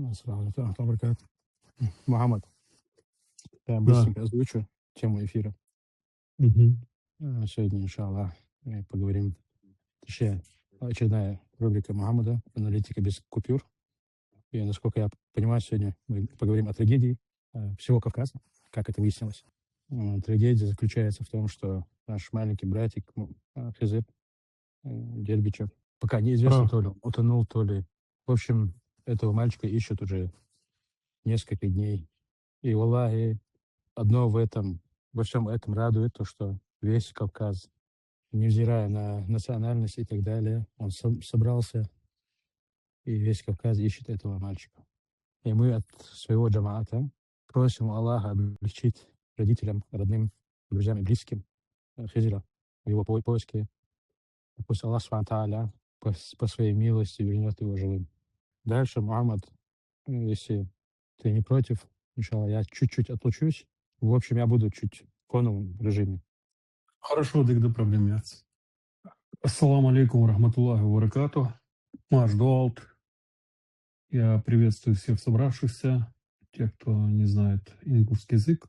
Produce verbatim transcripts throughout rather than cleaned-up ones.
Ассаламу алейкум ва рахматуллахи ва баракатух. Мухаммад, я быстренько озвучу тему эфира. Мгм. Э, Сегодня, иншаллах, мы поговорим, точнее, очередная рубрика Мухаммада, аналитика без купюр. И, насколько я понимаю, сегодня мы поговорим о трагедии э, всего Кавказа, как это выяснилось. Э, Трагедия заключается в том, что наш маленький братик, м, э, Хизир, э, Дербичев, пока неизвестно, то ли он утонул, то ли... В общем, этого мальчика ищут уже несколько дней. И, валлахи, одно в этом, во всем этом радует то, что весь Кавказ, невзирая на национальность и так далее, он со- собрался, и весь Кавказ ищет этого мальчика. И мы от своего джамаата просим Аллаха облегчить родителям, родным, друзьям и близким э, Хизира в его по- поиске. И пусть Аллах, субхана тааля, по, с- по своей милости вернет его живым. Дальше, Мухаммад, э, если ты не против, иншаллах, я чуть-чуть отлучусь. В общем, я буду чуть в фоновом режиме. Хорошо, дика да, проблем яц. Ассаламу алейкум ва рахматуллахи ва баракатух. Марш доалт. Я приветствую всех собравшихся, тех, кто не знает ингушский язык.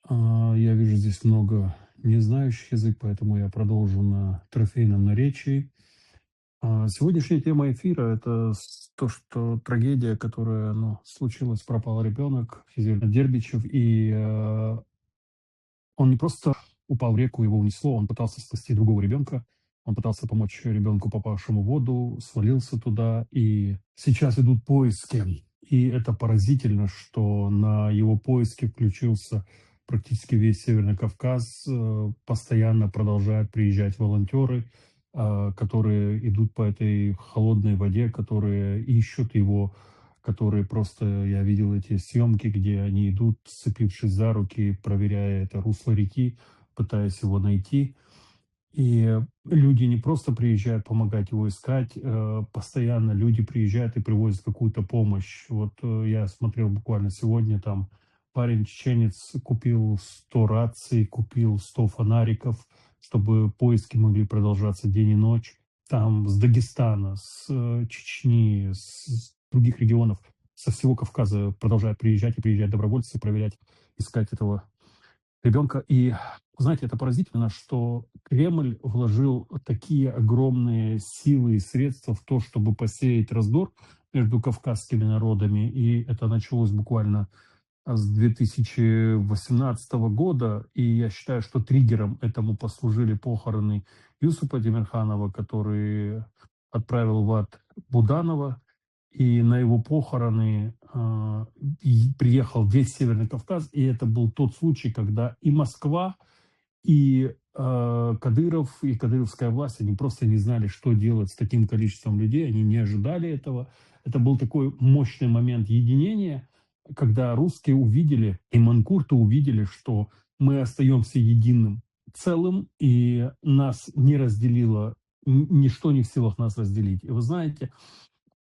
А, Я вижу здесь много не знающих язык, поэтому я продолжу на трофейном наречии. А, Сегодняшняя тема эфира — это с- то, что трагедия, которая, ну, случилась, пропал ребенок Хизир Дербичев, и э, он не просто упал в реку, его унесло, он пытался спасти другого ребенка, он пытался помочь ребенку, попавшему в воду, свалился туда, и сейчас идут поиски. И это поразительно, что на его поиски включился практически весь Северный Кавказ, э, постоянно продолжают приезжать волонтеры, э, которые идут по этой холодной воде, которые ищут его, которые просто, я видел эти съемки, где они идут, сцепившись за руки, проверяя это русло реки, пытаясь его найти. И люди не просто приезжают помогать его искать, э, постоянно люди приезжают и привозят какую-то помощь. Вот э, я смотрел буквально сегодня, там парень чеченец купил сто раций, купил сто фонариков, чтобы поиски могли продолжаться день и ночь. Там с Дагестана, с э, Чечни, с с других регионов, со всего Кавказа продолжают приезжать и приезжать добровольцы, проверять, искать этого ребенка. И, знаете, это поразительно, что Кремль вложил такие огромные силы и средства в то, чтобы посеять раздор между кавказскими народами. И это началось буквально с две тысячи восемнадцатого года, и я считаю, что триггером этому послужили похороны Юсупа Демирханова, который отправил в ад Буданова, и на его похороны э, и приехал весь Северный Кавказ, и это был тот случай, когда и Москва, и э, Кадыров, и кадыровская власть, они просто не знали, что делать с таким количеством людей, они не ожидали этого. Это был такой мощный момент единения, когда русские увидели, и манкурты увидели, что мы остаемся единым целым, и нас не разделило, н- ничто не в силах нас разделить. И вы знаете,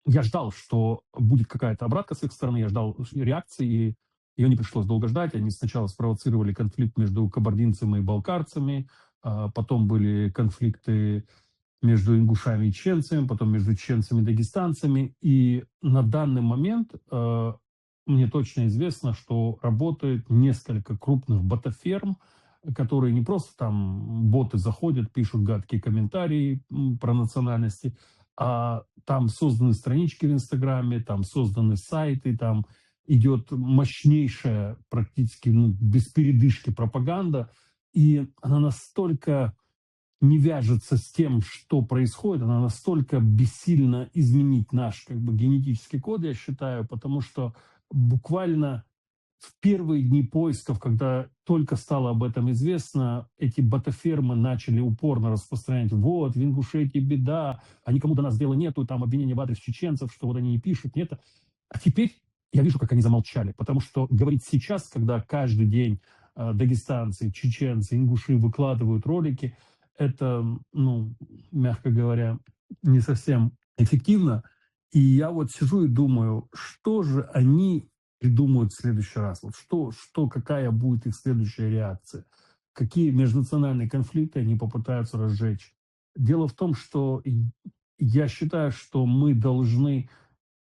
я ждал, что будет какая-то обратка с их стороны, я ждал реакции, и ее не пришлось долго ждать. Они сначала спровоцировали конфликт между кабардинцами и балкарцами, а потом были конфликты между ингушами и чеченцами, потом между чеченцами и дагестанцами. И на данный момент э, мне точно известно, что работает несколько крупных ботоферм, которые не просто там боты заходят, пишут гадкие комментарии м, про национальности, а там созданы странички в Инстаграме, там созданы сайты, там идет мощнейшая, практически ну, без передышки пропаганда, и она настолько не вяжется с тем, что происходит, она настолько бессильна изменить наш как бы генетический код, я считаю, потому что буквально в первые дни поисков, когда только стало об этом известно, эти ботофермы начали упорно распространять: «Вот, в Ингушетии беда, а никому до нас дела нету», там обвинения в адрес чеченцев, что вот они не пишут, нет. А теперь я вижу, как они замолчали, потому что говорить сейчас, когда каждый день э, дагестанцы, чеченцы, ингуши выкладывают ролики, это, ну, мягко говоря, не совсем эффективно. И я вот сижу и думаю, что же они придумают в следующий раз? Вот что, что, какая будет их следующая реакция? Какие межнациональные конфликты они попытаются разжечь? Дело в том, что и- я считаю, что мы должны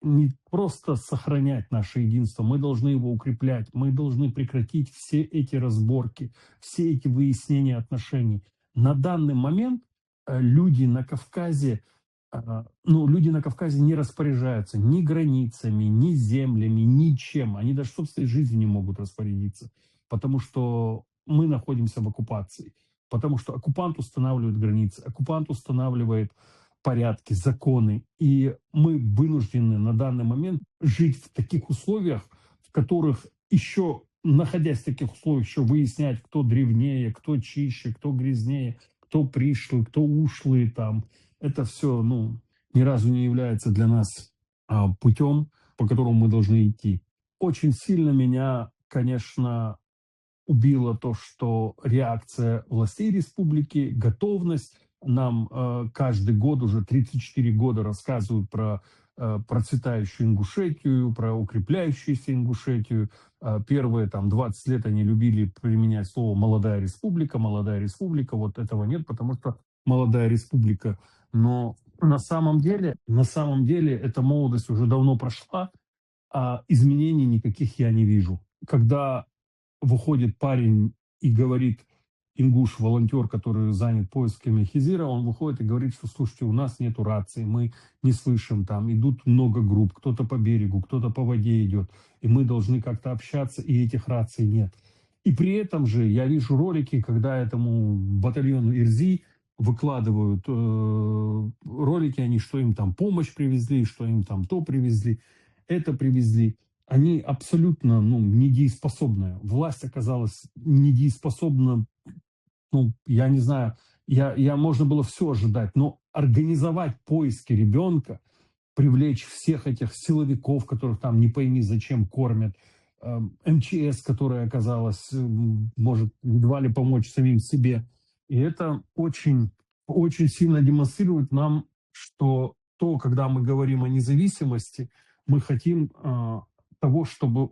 не просто сохранять наше единство, мы должны его укреплять, мы должны прекратить все эти разборки, все эти выяснения отношений. На данный момент э, люди на Кавказе, а, ну, люди на Кавказе не распоряжаются ни границами, ни землями, ничем. Они даже собственной жизнью не могут распорядиться, потому что мы находимся в оккупации, потому что оккупант устанавливает границы, оккупант устанавливает порядки, законы, и мы вынуждены на данный момент жить в таких условиях, в которых еще, находясь в таких условиях, еще выяснять, кто древнее, кто чище, кто грязнее, кто пришлый, кто ушлый там. Это все, ну, ни разу не является для нас а, путем, по которому мы должны идти. Очень сильно меня, конечно, убило то, что реакция властей республики, готовность, нам э, каждый год, уже тридцать четыре года рассказывают про э, процветающую Ингушетию, про укрепляющуюся Ингушетию. Э, первые там двадцать лет они любили применять слово «молодая республика», «молодая республика». Вот этого нет, потому что «молодая республика». Но на самом деле, на самом деле эта молодость уже давно прошла, а изменений никаких я не вижу. Когда выходит парень и говорит, ингуш, волонтёр, который занят поисками Хизира, он выходит и говорит, что: «Слушайте, у нас нету рации, мы не слышим, там идут много групп, кто-то по берегу, кто-то по воде идёт, и мы должны как-то общаться, и этих раций нет». И при этом же я вижу ролики, когда этому батальону Ирзи выкладывают э, ролики, они, что им там помощь привезли, что им там то привезли, это привезли. Они абсолютно, ну, недееспособные. Власть оказалась недееспособна. Ну, я не знаю, я, я, можно было все ожидать, но организовать поиски ребенка, привлечь всех этих силовиков, которых там не пойми зачем кормят, э, МЧС, которая оказалась, э, может едва ли помочь самим себе. И это очень, очень сильно демонстрирует нам, что то, когда мы говорим о независимости, мы хотим э, того, чтобы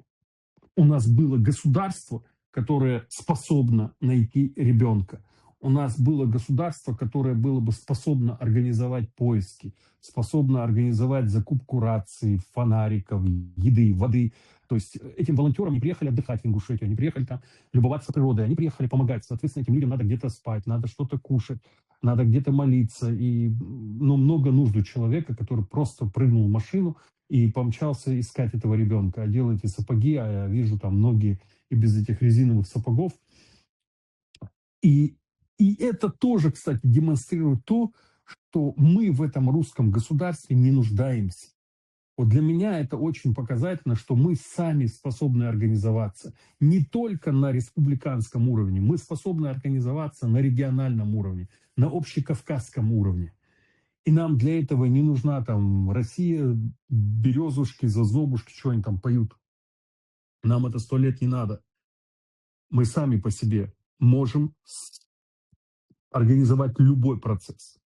у нас было государство, которое способно найти ребенка. У нас было государство, которое было бы способно организовать поиски, способно организовать закупку раций, фонариков, еды, воды. То есть этим волонтерам не приехали отдыхать в Ингушетию, они приехали там любоваться природой, они приехали помогать. Соответственно, этим людям надо где-то спать, надо что-то кушать, надо где-то молиться. И ну, много нужд у человека, который просто прыгнул в машину и помчался искать этого ребенка, одел эти сапоги, а я вижу там ноги и без этих резиновых сапогов. И, и это тоже, кстати, демонстрирует то, что мы в этом русском государстве не нуждаемся. Вот для меня это очень показательно, что мы сами способны организоваться не только на республиканском уровне, мы способны организоваться на региональном уровне, на общекавказском уровне. И нам для этого не нужна там Россия, березушки, зозобушки, что они там поют. Нам это сто лет не надо. Мы сами по себе можем организовать любой процесс.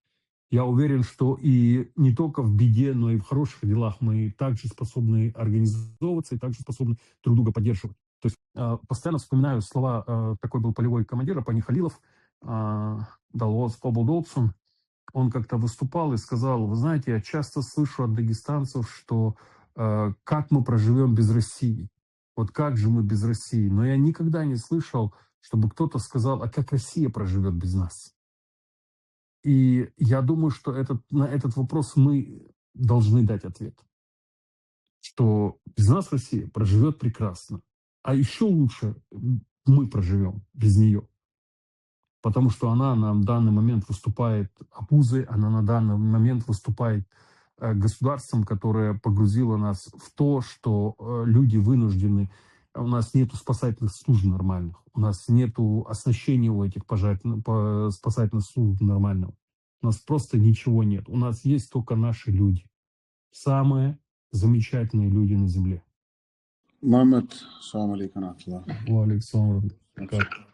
Я уверен, что и не только в беде, но и в хороших делах мы также способны организовываться и также способны друг друга поддерживать. То есть э, постоянно вспоминаю слова, э, такой был полевой командир, Апани Халилов, э, Даллас Кобудолсон, он как-то выступал и сказал: «Вы знаете, я часто слышу от дагестанцев, что э, как мы проживем без России? Вот как же мы без России?» Но я никогда не слышал, чтобы кто-то сказал: «А как Россия проживет без нас?» И я думаю, что этот, на этот вопрос мы должны дать ответ, что без нас Россия проживет прекрасно, а еще лучше мы проживем без нее, потому что она на данный момент выступает обузой, она на данный момент выступает э, государством, которое погрузило нас в то, что э, люди вынуждены, у нас нет спасательных служб нормальных, у нас нет оснащения у этих пожарных, спасательных служб нормального. У нас просто ничего нет. У нас есть только наши люди. Самые замечательные люди на земле. Мухаммад, салам алейкум ва рахматуллах. Ва алейкум салам ва рахматуллах.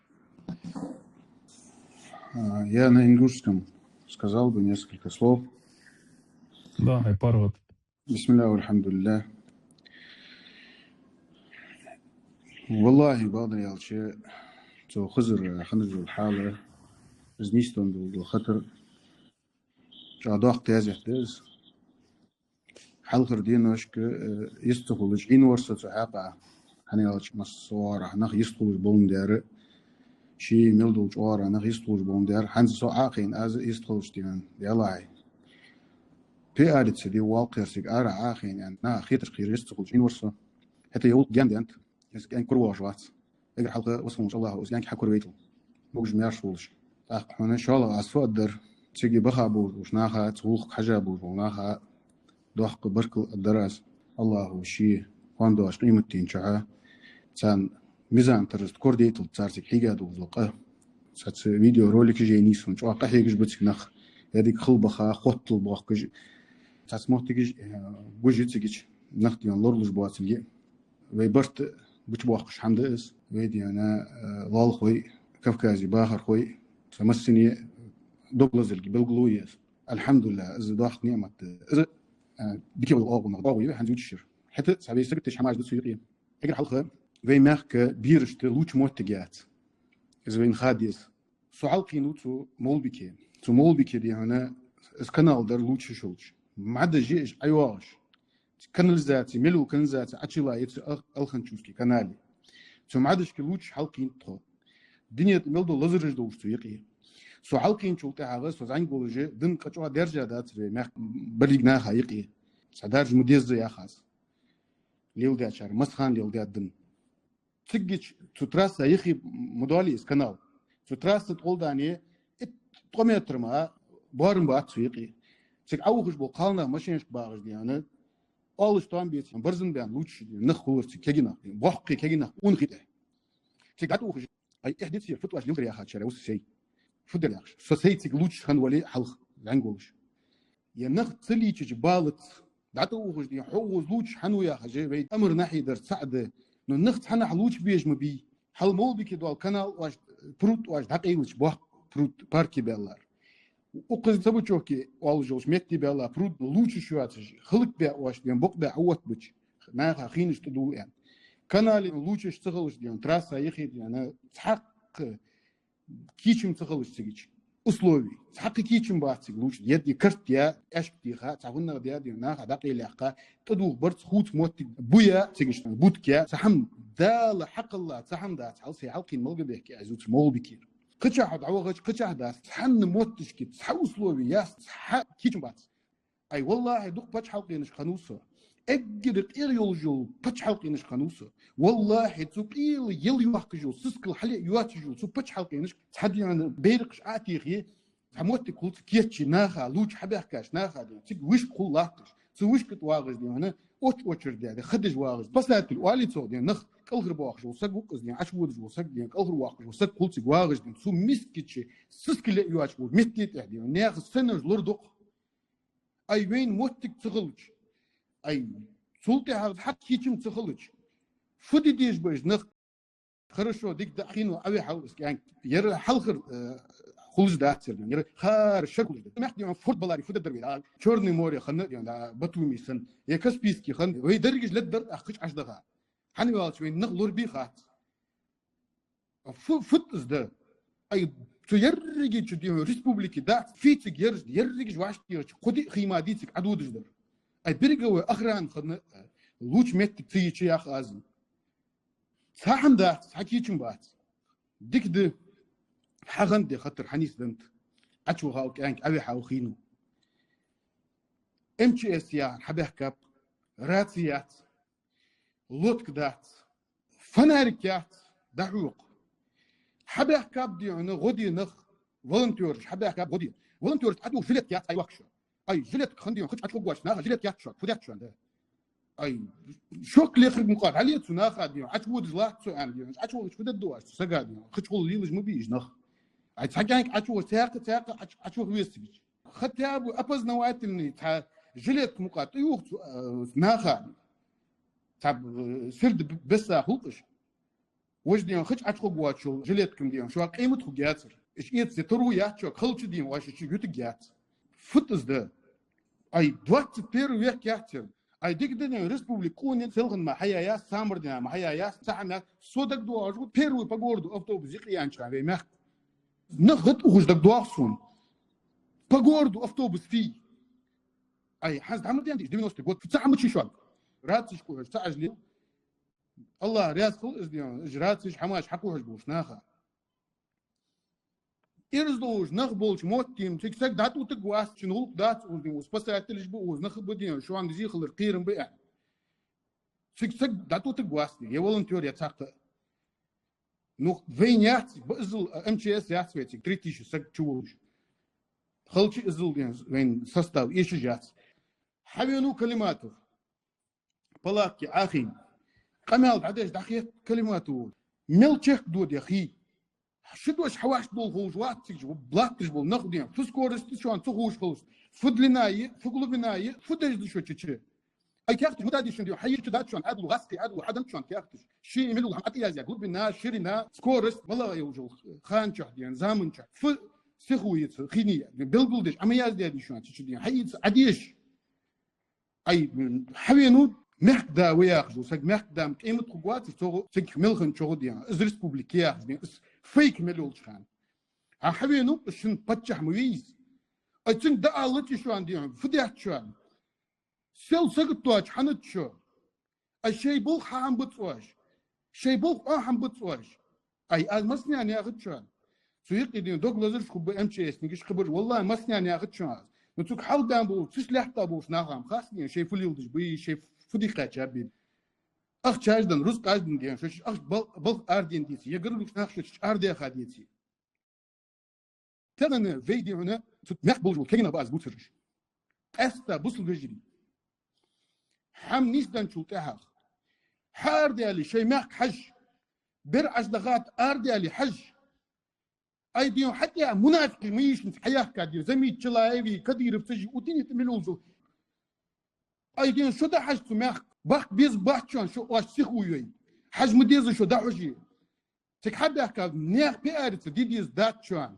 А, я на ингушском сказал бы несколько слов. Да, ай паргӀата. بسم الله والحمد لله. ВаллахӀи, бакъдар аьлча, цу Хизира хинна дола хьал, из нийсденна дола хатар, чӀоагӀа доккха тезет да из. Хьалхара деношка, э, йист ца хулаш Ӏийнавар со цу хьакъехьа. ХӀана аьлча, массавар нах йист хулаш боландаь, ший мел долча оагӀорахьа нах йист хулаш боландаь, хӀанз со Ӏохайна, аз йист хулаш дийна, Даьлахьа. Пиариться де валкхерсиг ара Ӏохайна, наха хетар кхера йист ца хулаш Ӏийнавар со. ХӀаьта е гӀулакх гаьна даьннад, из кӀаьнк кура воагӀаш вац. Эггара хьалха васханволча АллахӀа из кӀаьнк хьакура вайтал. Могаш-маьрша волаш. ТӀаккха хьона шоллагӀа аз фу аргдар, цига баха болаш болча наха, цу гӀулакх хьажа болаш болча наха доккха баркал аргдар аз. АллахӀа ший фондаш къематдийнахьа царна мизан-тараза кор дайталда цар цига хьийга долаш дола къа. Цхьацца видеороликаш а нийсвенна, чӀоагӀа къахьегаш ба цига нах. Е дика хала баха, хоттал боахкаш. Цхьацца моттигаш, э, гуш я цигача, нах дийна лоралуш боацилга. Вай барт гучабоаккхаш хӀама да из. Вай дийна, э, лоалахой, Кавказе бахархой, са массане дог лазалга белгало я из. АлхьамдулиллахӀ, из доккха ниӀмат да. Из, э, дика бола оагӀонах оагӀув я хӀанз ювцаш яр. ХӀаьта цхьа вай сагота теш хӀамаш да цу юкъе. Эггара хьалха, вай мехка берашта лувча моттиг яц. Из вайна ха деза. Со хьалкхийнав цу Мовлабике. Цу Мовлабике дийна из канал дар лувчаш йолча. Мадажи иш ӀайоагӀаш. Канализаци, мел йола канализаци Ӏочуйилла я цу Ал-, Алханчурский канале. Цу мадашка лувчаш хьалкхийнад тхо. Дунен тӀа мел дола лазараш долаш цу юкъе. Со хьалкхийначул тӀехьагӀа со зӀамига волаш, дин къача даьржа дацар вай мехка берригача наха юкъе. Цхьа даржа ма дезза яхаш. Леладаьчар, массахана леладаьд дин. Цигача цу трасса юхе ма доаллий из канал. Цу трасса тӀа гӀолла дале, итт ткъо метр мара боарам бац цу юкъе. Цига Ӏоухаш бола кхалнах машинашка багӀаш дийна, оалаш тоам беций, барзан баьнна лувчаш дийна, нах хулар цига кегий нах, боккхий кегий нах, унахи тӀа. Цига дӀатӀаухаш, ай, эхь диций, фу тӀа оаш леладир яхачар, уса сай. Фу дар яхаш. Со сай цига лувчаш хинна вале хьалха, зӀамига волаш. Е нах ца лийчача балац, дӀатӀаухаш дийна, хьо укхаза лувчаш хӀана ва яхаш, вай амарнахьий дар цаӀ да. Но нах цхьаннахьа лувча безаш ма бий. Хьал Мовлабике дола канал оаш, пруд оаш дӀакъайлача, боккха пруд, парке баьлар. Укхаза Собачевке оалаш йолча метте баьлар пруд, лувчаш йоацаш, хӀалакбаь оаш дийна, бокъо баь Ӏооттабича, наха хинаш тӀадувла аьнна. Канале лувчаш ца хилча дийна, трасса юхе дийна, цхьаккха кийчам ца хилча цигача. Условий. Цхьаккха кийчам бац цига лувча. Е дийна карт я, аьшк теха, цхьа хӀанз а даь дийна, наха дӀакъайлаяккха, тӀадувха барзкъа, хувца моттиг, буя цигача, будка я, цхьа хӀама, Дала хьакхелла, цхьа хӀама дац, хьал сай хьалкхийна мел гӀоргбаьхкаб аз цу Мовлабикера. Кхычахьа дӀавахача, кхычахьа дац, цхьанна моттигашка цхьа условий яц, цхьа кийчам бац. Ай, валлахӀи, дукха паччахьалкхенашка хиннав со. Эггара къера йолаш йола паччахьалкхенашка хиннав со. ВаллахӀи, цу къела ел йоахкаш йола, сискал хьалъяь йоацаш йола, цу паччахьалкхенашка цхьа дийна байракхаш Ӏотехе, цхьа моттиг хул цига кийчъе наха, лувча хьабаьхкача наха дийна. Цига вышка хул латташ. Цу вышка тӀа вагӀаш дийна, оч-очередь даь, ха деш вагӀаш. Спасатель оалий цох дийна, нах кӀалхарбоахаш вола саг ва-кх из дийна, Ӏочуводаш вола саг дийна, кӀалхарвоаккхаш вола саг хул цига вагӀаш дийна. Цу мискача сискал яь йоацаш вола метте тӀа дийна, наьха сенаш лорадо-кх. Ай, вайна моттиг ца хилча. Ай, цул тӀехьагӀа хьакъ кийчам ца хилча. Фу де дезаш ба уж нах? Хорошо, дика да, хиннав, Ӏовихьав из кӀаьнк. Ер хьалхара, э, хулаш дац ер, ер хара шера хулаш да. Мехка дийна форд баларе фу дергдар вай, а, Чёрное море хинна дийна, Батуми санна, е Каспийский хинна, вай дерригаш леддар, ахкхач Ӏаш даха. ХӀана аьлча вайна нах лорабе хац. Фу-, фуд из да? Ай, цу еррига чу дийна республике дац, фийцига ераш, ерригаш вӀаштӀехьа чу, кхо-диъ хий ма дий цига Ӏододаш дар. Ай, береговой охрана хинна, лувча моттиг ца йича, ях аз. Цхьа хӀама дац, цхьа кийчам бац. Дика да, хьахиннад хатар, хьанийсденнад. Ӏочувахав кӀаьнк, Ӏовихьав, хиннав. МЧС яхар хьабаьхкаб, раци яц. Лодка дац. Фонарик яц, дӀахьокха. Хьабаьхкаб дийна гӀо де нах, волонтёраш хьабаьхкаб гӀо де. Волонтёрашта Ӏодувха жилетка яц Ӏайоахаш. Ай, жилетка хинна дийна, хӀанз ӀочугӀоргвоацаш наха жилетка яц шоана, фу даьд шоана, да? Ай, шок лехарг мукъа дӀале цу наха дийна, Ӏочуводаш латт цо аьнна дийна, Ӏочувахача фу дергда оаш цу сага дийна, хӀанз хул лелаш ма бий уж нах. Ай, цхьа кӀаьнк Ӏочувахача, цхьаькха, цхьаькха Ӏоч-, Ӏочуваха веза цига. Хатта бу опознавательный цхьа жилетка мукъа тӀаювха цу, э, наха. Цхьа, э, сирд б-, бесса хул-кх уж. Вож дийна хӀанз ӀочугӀоргвоацачул жилеткам дийна шоана къемат хургьяцар. Уж эца таро яц шоана, халча дийна оаш чу ютаргьяц. Фуд из да? Ай, двадцать первый век яц ер. Ай, дика да дийна, республика къоне селхан ма хьаяяц, самар дийна ма хьаяяц, цхьа хӀама яц. Со дагадоагӀаш ва первый по городу автобус юкъеяьннача хана вай мехка. Нах гӀад ухаш дагадоагӀа сона. По городу автобус фий. Ай, хӀанз дӀа ма ден диш, девяностый год, цхьа хӀама чу шоана. Рацеш кхухьаш, цхьа ажли. Аллахь раьза хилва из ден, из рацеш хӀамаш хьакхухьаш болча наха. Ираз долаш нах болча моттиге, цига саг дӀатӀутаргвац, шун гӀулакх дац укхаза ден, спасателаш ба укхаза, нах ба ден, шоана зе хилар кхерам ба аьнна. Цига саг дӀатӀутаргвац ден, е волонтёр, е цхьаккха. Ну, вайна яц, ба иззал, а, МЧС яц вай цига, три тысячи саг чуволаш. Халча иззал ден, вайна состав эшаш яц. Хьавенав Калиматов. Палатке Ӏохайна. Къамаьл дӀадеш дӀахетт Калиматов. Мел чехка доде хий. Ши дош хьаваш дола ховш вац цига, латташ бола нах ден. Фу скорость шоана ца ховш хилча. Фу длина я, фу глубина я, фу деш да шо чу чу. Ай, каьхаташ ма дадий шун ден, хьайича дац шоана, Ӏаьдало гӀаскхий, Ӏаьдало хьадам шоана каьхаташ. Ший мел йола хӀама Ӏа тӀаязъяь, глубина, ширина, скорость, малагӀа йолча хана чухь ден, заман чухь. Фу сихо яц хинна, белгалдеш, Ӏа ма яздаьдий шоана чу чу ден, хьайица Ӏадеш. Ай, хьавенав мехкда ва яхаш вола саг, мехкда-м къемат хургвац, цо цига мел хинначох ден, из республика яхаш ден, из фейк мел йолча хана. А хьавенав шун паччахь ма вий из. Ай, цунга дӀааллача шоана ден, фу даьд шоана? Сел саготтача хьанад шо? Ай, шоай болх хьа хӀама бац оаш? Шоай болх Ӏа хӀама бац оаш? Ай, аз массанена яхац шоана. Цу юкъе ден дог лазараш хургба МЧСникаш, кхыбараш, валлахӀи, массанена яхац шоана аз. Ну, цунга хьалха баьнна болча, цу лаьтта болча наха-м хац ден, шоай фу леладеш ба, шоай фу дийхача бен. Ахчаш дан, рузкъаш дан ден, шоаш ахча бал-, балха арадаьнна деце, е гаргарча наха шоаш арадаьха деце. Тахан вай ден хьона, цу мехка болаш бола кагий нах ба аз бувцараш. Къаьстта бусалба вежарий. ХӀама нийсденначул тӀехьагӀа. Хьаарадаьле шоай мехка хьажа. Бер Ӏаш дахад, арадаьле хьажа. Ай ден хьатӀа мунафикъий ма йий шун хьаяхка ден, Замит Чалаеви, Кадыровцаши, укх дунен тӀа мел йолаш. Ай ден шо дӀахьажа цу мехка, баккха беза бац шоана шо оаш сихо йой. Хьажа ма деза шо дӀахьоже. Цига хьабаьхка наьха пиарица де деза дац шоана.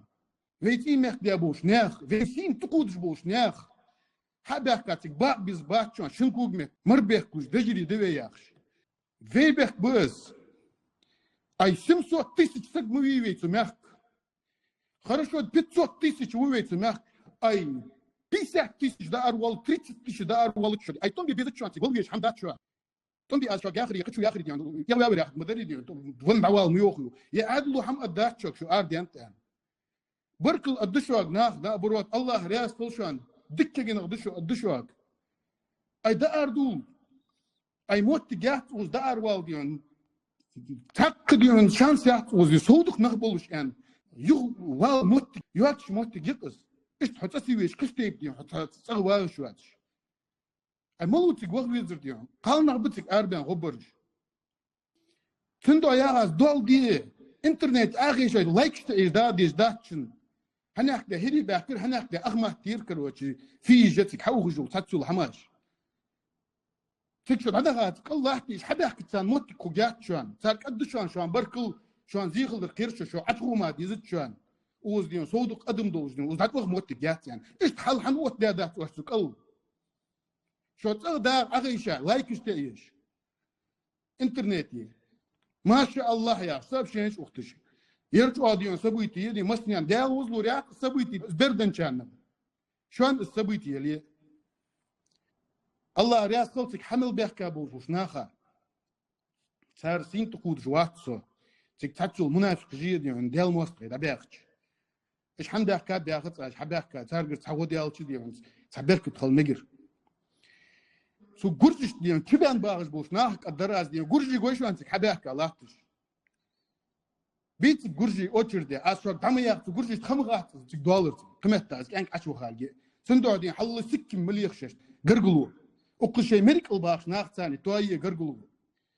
Вай цӀий мехка даь болча наьха, вай сийна тӀакхувдаш болча наьха. Хьабаьхка цига бакъ беза бац шоана, шун когаметта мара бехкаш вежарий да вай яхаш. Вай бехк ба из. Ай, семьсот тысяч саг ма вий вай цу мехка. Хорошо, пятьсот тысяч ва вай цу мехка. Ай, пятьдесят тысяч дӀааравоал, тридцать тысяч дӀааравоал шо. Ай, тӀом бе безац шоана цига, вала везаш хӀама дац шоана. ТӀом бе аз шуга яхар, кхы чу яхар ден, ял ваьвар яхар ма дарий ден, вон дӀавала ма йоах ю. Е Ӏаьдало хӀама а дац шуга, шу арадаьннад аьнна. Баркал а да шуга, нах, наоборот, Аллахь раьза хилва шоана, дика кагий нах да шу, а да шуга. Ай, дӀаарадувла. Ай, моттиг яц укхаза дӀааравала ден. Цхьаккха ден шанс яц укхаза, совдукха нах болаш аьнна. Юха вала моттиг, йоацаш моттиг я-кх из. Иштта хьо цӀа ца веш, кхы тайпа ден, хьо цӀа, цӀагӀа вагӀаш вацаш. Ай, малав цига ваха везар ден? Кхалнах ба цига арабаьнна гӀо бараш. Цудухьа яхаш, доал де, интернете Ӏохайша, лайкаш тӀа эш да дезаш дац шун. Хьанехк де хӀирий баьхкар, хьанехк де ахмат тир, короче, фижа цига хьаухаш йола цхьацца йола хӀамаш. Цига шо дӀадахац, кӀал латтийша, хьабаьхкача царна моттиг хургьяц шоана. Цар кӀадда шоана, шоана баркал, шоана зе хилар кхер шо, шо Ӏочухума дезац шоана. Укхаза ден, совдукха адам долаш ден, укхаза дӀатӀаваха моттиг яц аьнна. Иштта хьал хьан оттадаь дац оаш цу кӀал? Шо цӀагӀа дагӀа Ӏохайша, лайкаш тӀа эш. Интернете. Маша Аллахь яхаш, сообщенеш ухташ. Ер чӀоагӀа ден событие я ден, массанена Даьла возлур яц событие, из берденчарна. Шоана из событие яле. Аллахь раьза хилва цига хьа мел бехка болча наха. Цар сийна тӀакхувдаш вац со. Цига цхьацца йола мунафикъ жи я ден, Даьла моастагӀий дӀабаьхача. Уж хӀана баьхка, баьхац уж, хьабаьхка, царгара цхьа гӀо даьлча ден, цхьа беркат хила мегар. Цу гуржашта ден, чубаьнна багӀаш болча наха кӀадар аз ден, гуржий гой шоана цига хьабаьхка латташ. Бий цига гуржий очереде, аз шуга дӀа ма яххе, цу гуржашта хӀама хац цига доалларца, кхыметтел аз кӀаьнк Ӏочувахарга. Цудухьа ден хьалла сиккхим ма леха шоашта, гаргало. Укхаза шоай меркал бахаш нах царна тоае гаргало.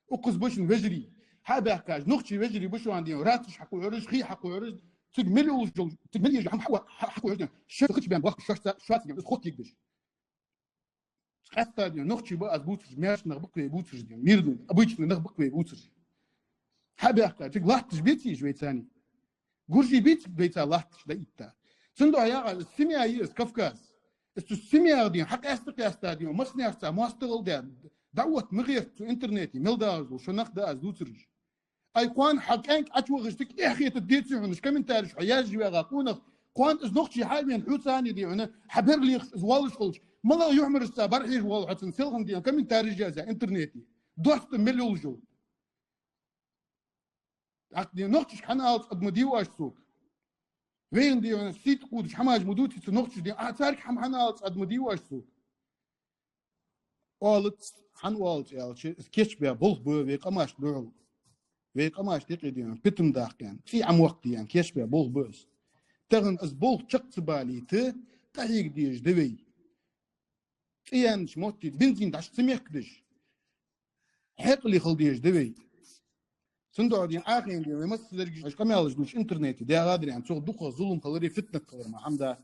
Укхаза ба шун вежарий. Хьабаьхкача нохчий вежарий ба шоана ден, рацаш хьакхухьараш, хий хьакхухьараш, цига мел йолаш йола, цига мел езаш йола хӀама хьа-, хьа-, хьакхухьараш ден. Шоай хи чу баьнна бохкаш шоаш ца-, шоаш цига, из хотта егдаш. Къаьстта ден, нохчий ба аз бувцараш, маьрша нах ба-кх вай бувцараш ден, мирный, обычный нах ба-кх вай бувцараш. Хьабаьхка, цига латташ беций уж вайцани? Гуржий бий цига вайца латташ дӀаитта? Цудухьа яхаш, из семья я из, Кавказ. Из цу семьягӀа ден, хьакъаьста-къаьста ден, массанех цхьа моастагӀал даь, дӀаотта ма гӀерта цу интернете, мел дагӀаш дола шо нах да аз дувцараш. Ай, кхоана хьа кӀаьнк Ӏочувахача цига эхь хетаргдеций хьона, уж комментареш хьо яьржа ваьгӀа къонах, кхоана из нохчий хьа а вена, хьоцани ден хьона, хьа бер лехаш из воаллаш хилча, МалагӀа юхьмараш цӀа бӀарахьежа воалл хьо цун селхан ден комментарий язъяь интернете. Доастам мел йолаш йола. ТӀаккха ден нохчашка хӀана алац, ад ма дий оаш сога. Вайна ден сийта кхудаш хӀамаш ма дувций цу нохчаша ден. А царга хӀама хӀана алац, ад ма дий оаш сога. Оалац, хӀана оалац аьлча, из кийчбаь болх ба вай къамашта духьал. Вай къамашта юкъе ден питам даккха, цӀий Ӏомаккха ден кийчбаь болх ба из. Тахан из болх чакх ца балийта, къахьега дезаш да вай. ЦӀи яьннача метте бензин дӀаш ца мехкадеш. Хьаькъале хила дезаш да вай. Цудухьа ден Ӏахайна ден вай массазарга уж къамаьлаш дувцаш интернете дагӀадар аьнна, цох дукха зулам хиларе, фитнат хилар ма хӀама да.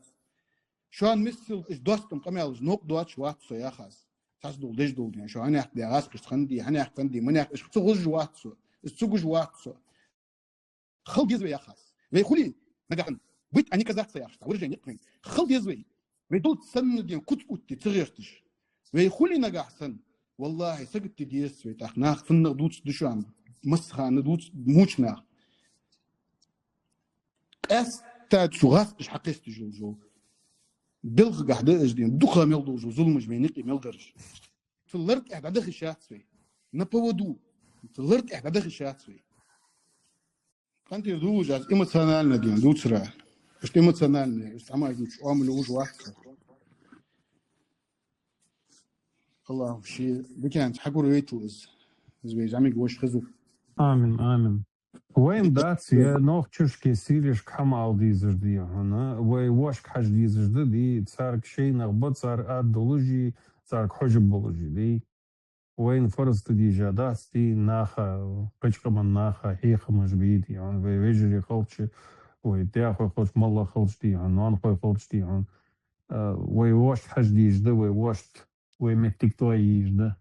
Шоана миссел уж доастам къамаьлаш новкъа доацаш вац со яхаш. Цхьацца дола деш дола ден, шо хьанехк ден гӀаскхашца хиннадий, хьанехк хиннадий, манехк, уж ца хозаш вац со, уж ца гуш вац со. Хила деза вай яхаш. Вай хуле нагахьа, быть, а не казаться яхаш, цхьа выражение я-кх вайна. Хила деза вай. Вай долча санна ден куц отте ца гӀерташ. Вай хуле нагахьа санна, валлахӀи, сагота дезац вай тӀаккха. Нах цунах дувцаргда шоана, массахана дувц муча нах. Къаьстта цу гӀаскхаша хьакхесташ йола жо. Белхагахьа да уж ден, дукха мел долаш йола зуламаш вайна юкъе мел дараш. Цу лар тӀа дӀадаха йиш яц вай. На поводу. Цу лар тӀа дӀадаха йиш яц вай. КъинтӀера дувлаш аз эмоционально ден дувцар. Иштта эмоционально, иштта хӀамаш дувцаш, Ӏамал лувш вац. АллахӀа ший диканца хьагур вайтал из. Из вай зӀамига воша хезар. Амин, амин. Вайна дац, е нохчашка, сирийшка хӀама ала дезаш дий хьона, вай вошка хьажа дезаш да дий, царга шоай нах ба, цар ад долаш, царга хьожаргболаш дий. Вайна фарз да дийжа дац дий, наха, кхыча къаман наха хьехамаш бий дий хьона, вай вежарий хилча, вай даьхой хилча, моллагӀа хилча дий хьона, ноанахой хилча дий хьона. А, вай вошка хьажа дезаш да, вай вошта вай моттиг тоае езаш да.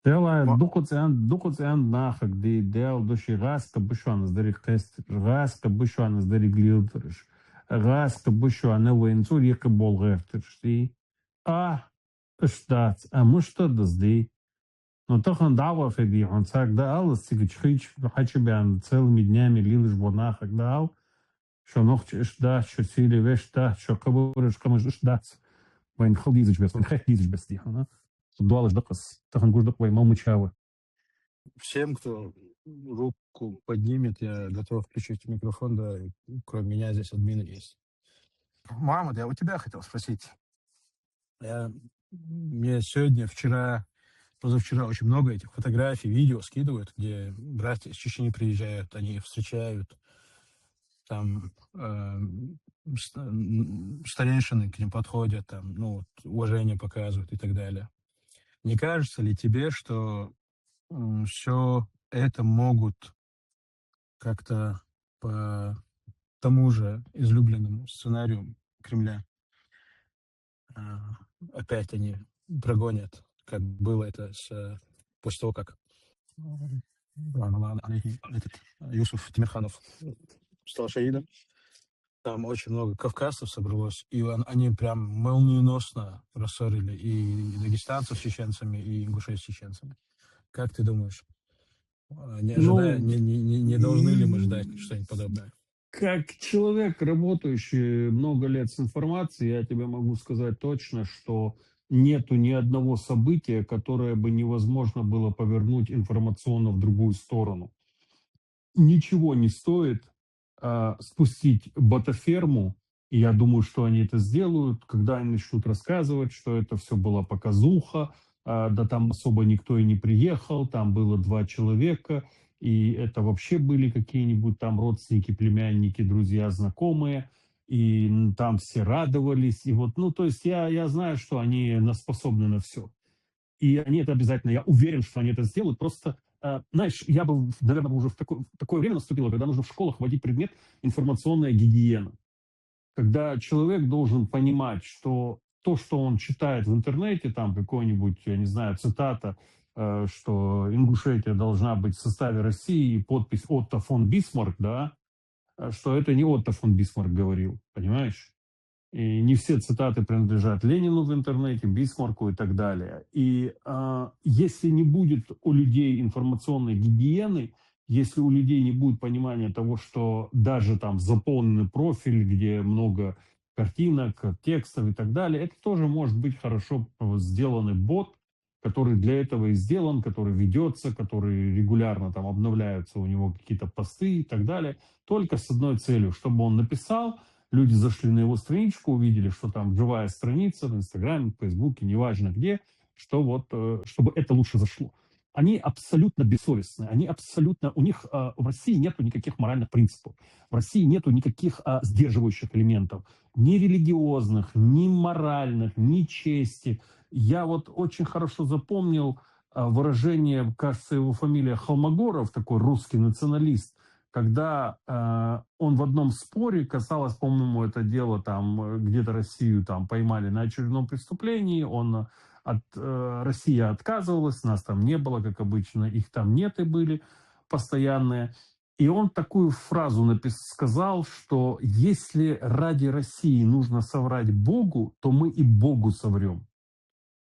Даьла, дукха цӀен-, дукха цӀен нахага дий, Даьла духьа, гӀаскхаба шоана из деррига кхестараш, гӀаскхаба шоана из деррига лелдараш, гӀаскхаба шоана вайна цӀи юкъе бола гӀертараш дий. А, иштта дац, а мишта да из дий. Ну, тахан дӀавахе дий хьона, царга дӀаала, цига чу хий чу хьачубаьнна целыми днями лелаш бола нахага дӀаала, шо нохчий иштта дац, шо сийле вешта дац, шо кхыбараш къамаш иштта дац. Вайна хила дезаш беса, вайна хетта дезаш беса дий хьона. Доалаш да-кх из, тахан гуш да-кх вай мел мича ва. Всем, кто руку поднимет, я готов включить микрофон, да, кроме меня здесь админы есть. Мухаммад, я у тебя хотел спросить. Я, мне сегодня, вчера, позавчера очень много этих фотографий, видео скидывают, где братья из Чечни приезжают, они их встречают, там, э, ст-, м, старейшины к ним подходят, там, ну, вот, уважение показывают и так далее. Не кажется ли тебе, что, м, всё это могут как-то по тому же излюбленному сценарию Кремля, а, опять они прогонят, как было это с, э, после того, как, м, этот Юсуф Тимирханов стал шахидом. Там очень много кавказцев собралось, и он-, они прям молниеносно рассорили и дагестанцев с чеченцами, и ингушей с чеченцами. Как ты думаешь, э, не ожидая, Ну, не, не, не, не должны ли мы ждать что-нибудь подобное? Как человек, работающий много лет с информацией, я тебе могу сказать точно, что нету ни одного события, которое бы невозможно было повернуть информационно в другую сторону. Ничего не стоит, а, спустить ботаферму. И я думаю, что они это сделают, когда они начнут рассказывать, что это всё была показуха, а, да там особо никто и не приехал, там было два человека, и это вообще были какие-нибудь там родственники, племянники, друзья, знакомые, и, м, там все радовались, и вот, ну, то есть я, я знаю, что они на-, способны на всё. И они это обязательно, я уверен, что они это сделают. Просто, а, знаешь, я бы, наверное, бы уже в такое, в такое время наступило, когда нужно в школах вводить предмет информационная гигиена. Когда человек должен понимать, что то, что он читает в интернете, там какой-нибудь, я не знаю, цитата, э, что Ингушетия должна быть в составе России, и подпись Отто фон Бисмарк, да, э, что это не Отто фон Бисмарк говорил, понимаешь? И не все цитаты принадлежат Ленину в интернете, Бисмарку и так далее. И, а, если не будет у людей информационной гигиены, если у людей не будет понимания того, что даже там заполненный профиль, где много картинок, текстов и так далее. Это тоже может быть хорошо сделанный бот, который для этого и сделан, который ведется, который регулярно там обновляются у него какие-то посты и так далее, только с одной целью, чтобы он написал, люди зашли на его страничку, увидели, что там живая страница в Инстаграме, в Фейсбуке, неважно где, что вот, э, чтобы это лучше зашло. Они абсолютно бессовестны, они абсолютно, у них э, в России нету никаких моральных принципов, в России нету никаких э, сдерживающих элементов, ни религиозных, ни моральных, ни чести. Я вот очень хорошо запомнил э, выражение, кажется, его фамилия Холмогоров, такой русский националист, когда э, он в одном споре, касалось, по-моему, это дело там э, где-то Россию там поймали на очередном преступлении, он от э, Россия отказывалась, нас там не было, как обычно, их там нет и были постоянные. И он такую фразу напис- сказал, что если ради России нужно соврать Богу, то мы и Богу соврем.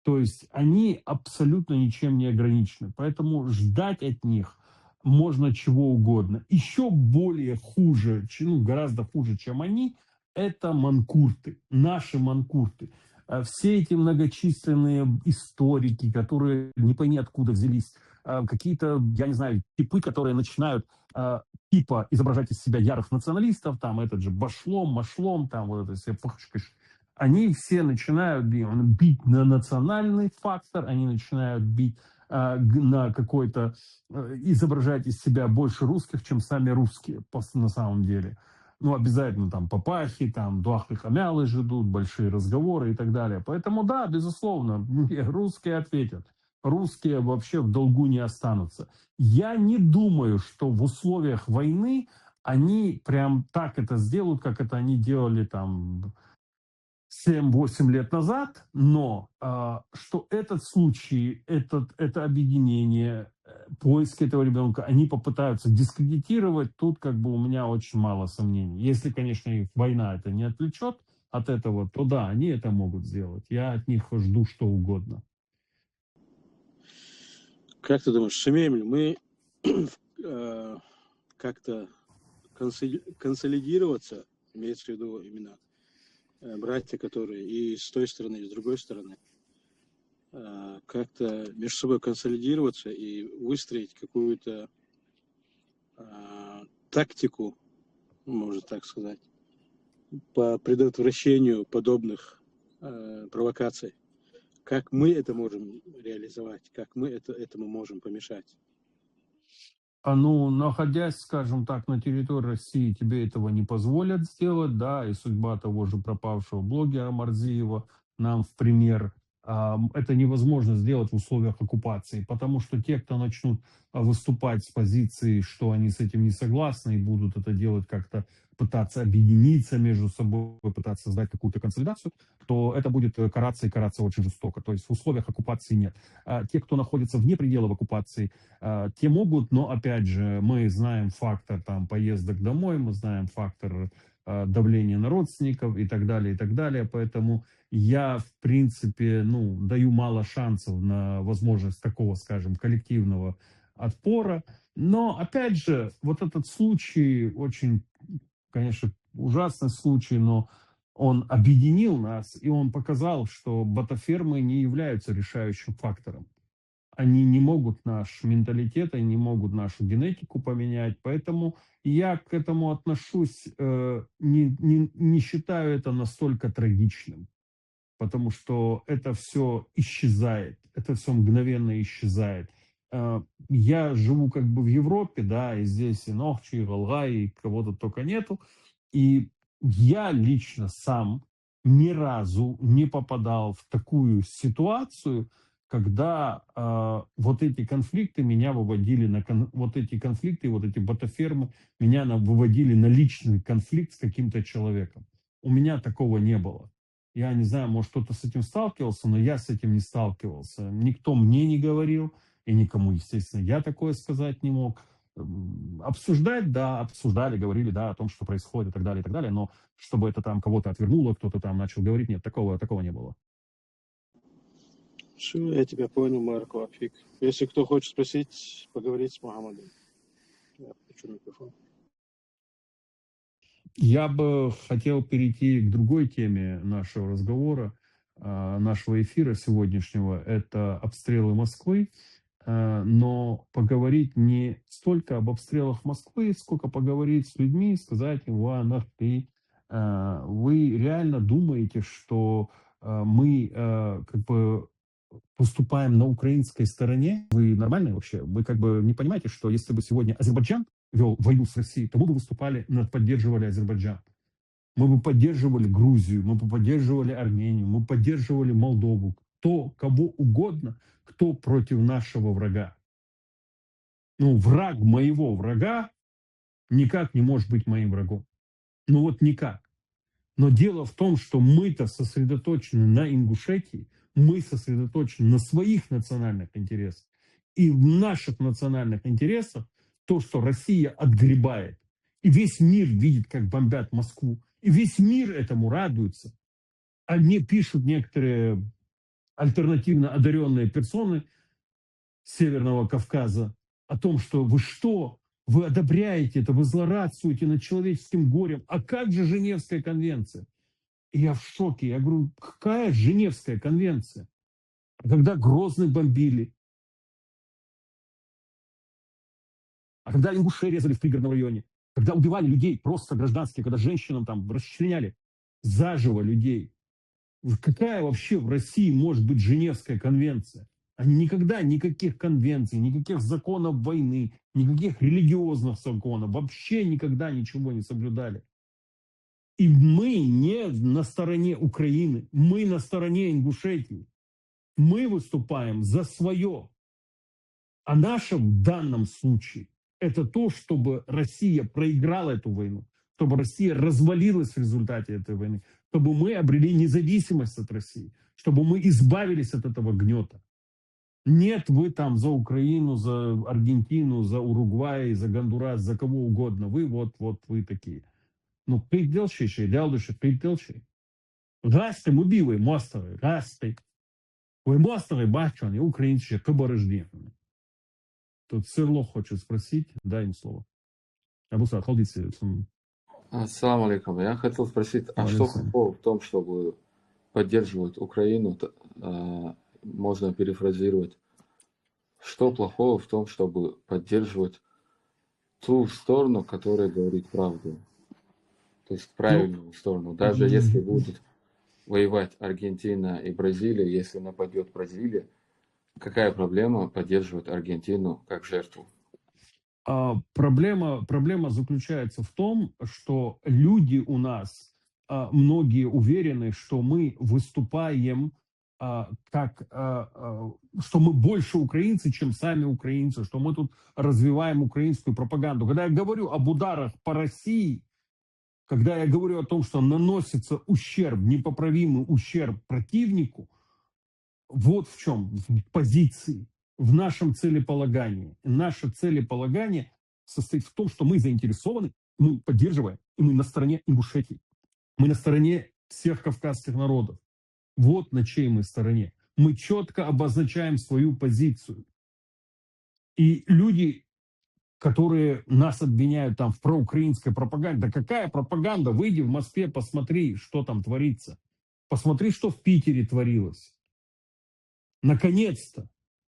То есть они абсолютно ничем не ограничены. Поэтому ждать от них можно чего угодно. Еще более хуже, ну, гораздо хуже, чем они, это манкурты, наши манкурты. Э, все эти многочисленные историки, которые не пойми откуда взялись, э, какие-то, я не знаю, типы, которые начинают э, типа изображать из себя ярых националистов, там этот же Башлом, Машлом, там вот это все пахчкаш, они все начинают бить на национальный фактор, они начинают бить э, на какой-то, э, изображать из себя больше русских, чем сами русские на самом деле. Ну, обязательно там папахи, там дуахлы хамялы ждут, большие разговоры и так далее. Поэтому, да, безусловно, русские ответят. Русские вообще в долгу не останутся. Я не думаю, что в условиях войны они прям так это сделают, как это они делали там семь-восемь лет назад, но э, что этот случай, этот, это объединение, э, поиск этого ребенка, они попытаются дискредитировать, тут как бы у меня очень мало сомнений. Если, конечно, их война это не отвлечет от этого, то да, они это могут сделать. Я от них жду что угодно. Как ты думаешь, сумеем ли мы э, как-то консолидироваться, имеется в виду именно э, братья, которые и с той стороны, и с другой стороны, э, как-то между собой консолидироваться и выстроить какую-то э, тактику, можно так сказать, по предотвращению подобных э, провокаций. Как мы это можем реализовать, как мы это, этому можем помешать? А ну, находясь, скажем так, на территории России, тебе этого не позволят сделать, да, и судьба того же пропавшего блогера Марзиева нам в пример. А, это невозможно сделать в условиях оккупации, потому что те, кто начнут а, выступать с позиции, что они с этим не согласны и будут это делать как-то, пытаться объединиться между собой, пытаться создать какую-то консолидацию, то это будет э, караться и караться очень жестоко. То есть в условиях оккупации нет. А те, кто находится вне пределов оккупации, а, те могут, но опять же, мы знаем фактор там поездок домой, мы знаем фактор а, давления на родственников и так далее, и так далее. Поэтому я, в принципе, ну, даю мало шансов на возможность такого, скажем, коллективного отпора. Но, опять же, вот этот случай очень, конечно, ужасный случай, но он объединил нас, и он показал, что ботафермы не являются решающим фактором. Они не могут наш менталитет, они не могут нашу генетику поменять. Поэтому я к этому отношусь, э, не, не, не считаю это настолько трагичным, потому что это все исчезает, это все мгновенно исчезает. Э, я живу как бы в Европе, да, и здесь и нохчи, и галгай, и кого-то только нету. И я лично сам ни разу не попадал в такую ситуацию, когда э, вот эти конфликты меня выводили на кон- вот эти конфликты, вот эти ботафермы меня на- выводили на личный конфликт с каким-то человеком. У меня такого не было. Я не знаю, может, кто-то с этим сталкивался, но я с этим не сталкивался. Никто мне не говорил, и никому, естественно, я такое сказать не мог. М, Обсуждать, да, обсуждали, говорили, да, о том, что происходит, и так далее, и так далее, но чтобы это там кого-то отвернуло, кто-то там начал говорить, нет, такого, такого не было. Все, я тебя понял, Марко Афик. Если кто хочет спросить, поговорить с Мухаммадом. Я включу микрофон. Я бы хотел перейти к другой теме нашего разговора, а, нашего эфира сегодняшнего. Это обстрелы Москвы. А, но поговорить не столько об обстрелах Москвы, сколько поговорить с людьми, сказать им: «Ва нахпи, а, вы реально думаете, что, а, мы, а, как бы выступаем на украинской стороне? Вы нормальные вообще? Вы как бы не понимаете, что если бы сегодня Азербайджан вёл войну с Россией, то мы бы выступали, на- поддерживали Азербайджан? Мы бы поддерживали Грузию, мы бы поддерживали Армению, мы поддерживали Молдову, кто, кого угодно, кто против нашего врага. Ну, враг моего врага никак не может быть моим врагом. Ну вот никак. Но дело в том, что мы-то сосредоточены на Ингушетии, мы сосредоточены на своих национальных интересах. И в наших национальных интересах то, что Россия отгребает. И весь мир видит, как бомбят Москву. И весь мир этому радуется. А мне пишут некоторые альтернативно одарённые персоны Северного Кавказа о том, что: «Вы что, вы одобряете это, вы злорадствуете над человеческим горем. А как же Женевская конвенция?» И я в шоке. Я говорю: «Какая Женевская конвенция? А когда Грозный бомбили? А когда ингушей резали в Пригородном районе? Когда убивали людей просто гражданских, когда женщинам там расчленяли заживо людей? Какая вообще в России может быть Женевская конвенция?» Они никогда никаких конвенций, никаких законов войны, никаких религиозных законов, вообще никогда ничего не соблюдали. И мы не на стороне Украины, мы на стороне Ингушетии. Мы выступаем за своё. А наше в данном случае — это то, чтобы Россия проиграла эту войну, чтобы Россия развалилась в результате этой войны, чтобы мы обрели независимость от России, чтобы мы избавились от этого гнёта. Нет, вы там за Украину, за Аргентину, за Уругвай, за Гондурас, за кого угодно. Вы вот, вот вы такие. Ну, кхетаделаш шоай, даьлдуш, кхетаделаш шоай. ГӀазкхий ма бий вай, моастагӀий, гӀазкхий. Вай моастагӀий бац шоана, украинцаш кхы бараш дехана. Тут Сырлов хочет спросить, дай ему слово. Абусар, хьалдийца цун. Ассаламу алейкум. Я хотел спросить, а что плохого в том, чтобы поддерживать Украину? Т- а, Можно перефразировать. Что плохого в том, чтобы поддерживать ту сторону, которая говорит правду? То есть правильную сторону. Даже если будут воевать Аргентина и Бразилия, если нападёт Бразилия, какая проблема поддерживать Аргентину как жертву? А, проблема, проблема заключается в том, что люди у нас, а, многие уверены, что мы выступаем, а, как, а, а, что мы больше украинцы, чем сами украинцы, что мы тут развиваем украинскую пропаганду. Когда я говорю об ударах по России, когда я говорю о том, что наносится ущерб, непоправимый ущерб противнику, вот в чём в позиции, в нашем целеполагании. Наше целеполагание состоит в том, что мы заинтересованы, мы поддерживаем, и мы на стороне Ингушетии. Мы на стороне всех кавказских народов. Вот на чьей мы стороне. Мы чётко обозначаем свою позицию. И люди, которые нас обвиняют там в проукраинской пропаганде, да какая пропаганда? Выйди в Москве, посмотри, что там творится. Посмотри, что в Питере творилось. Наконец-то,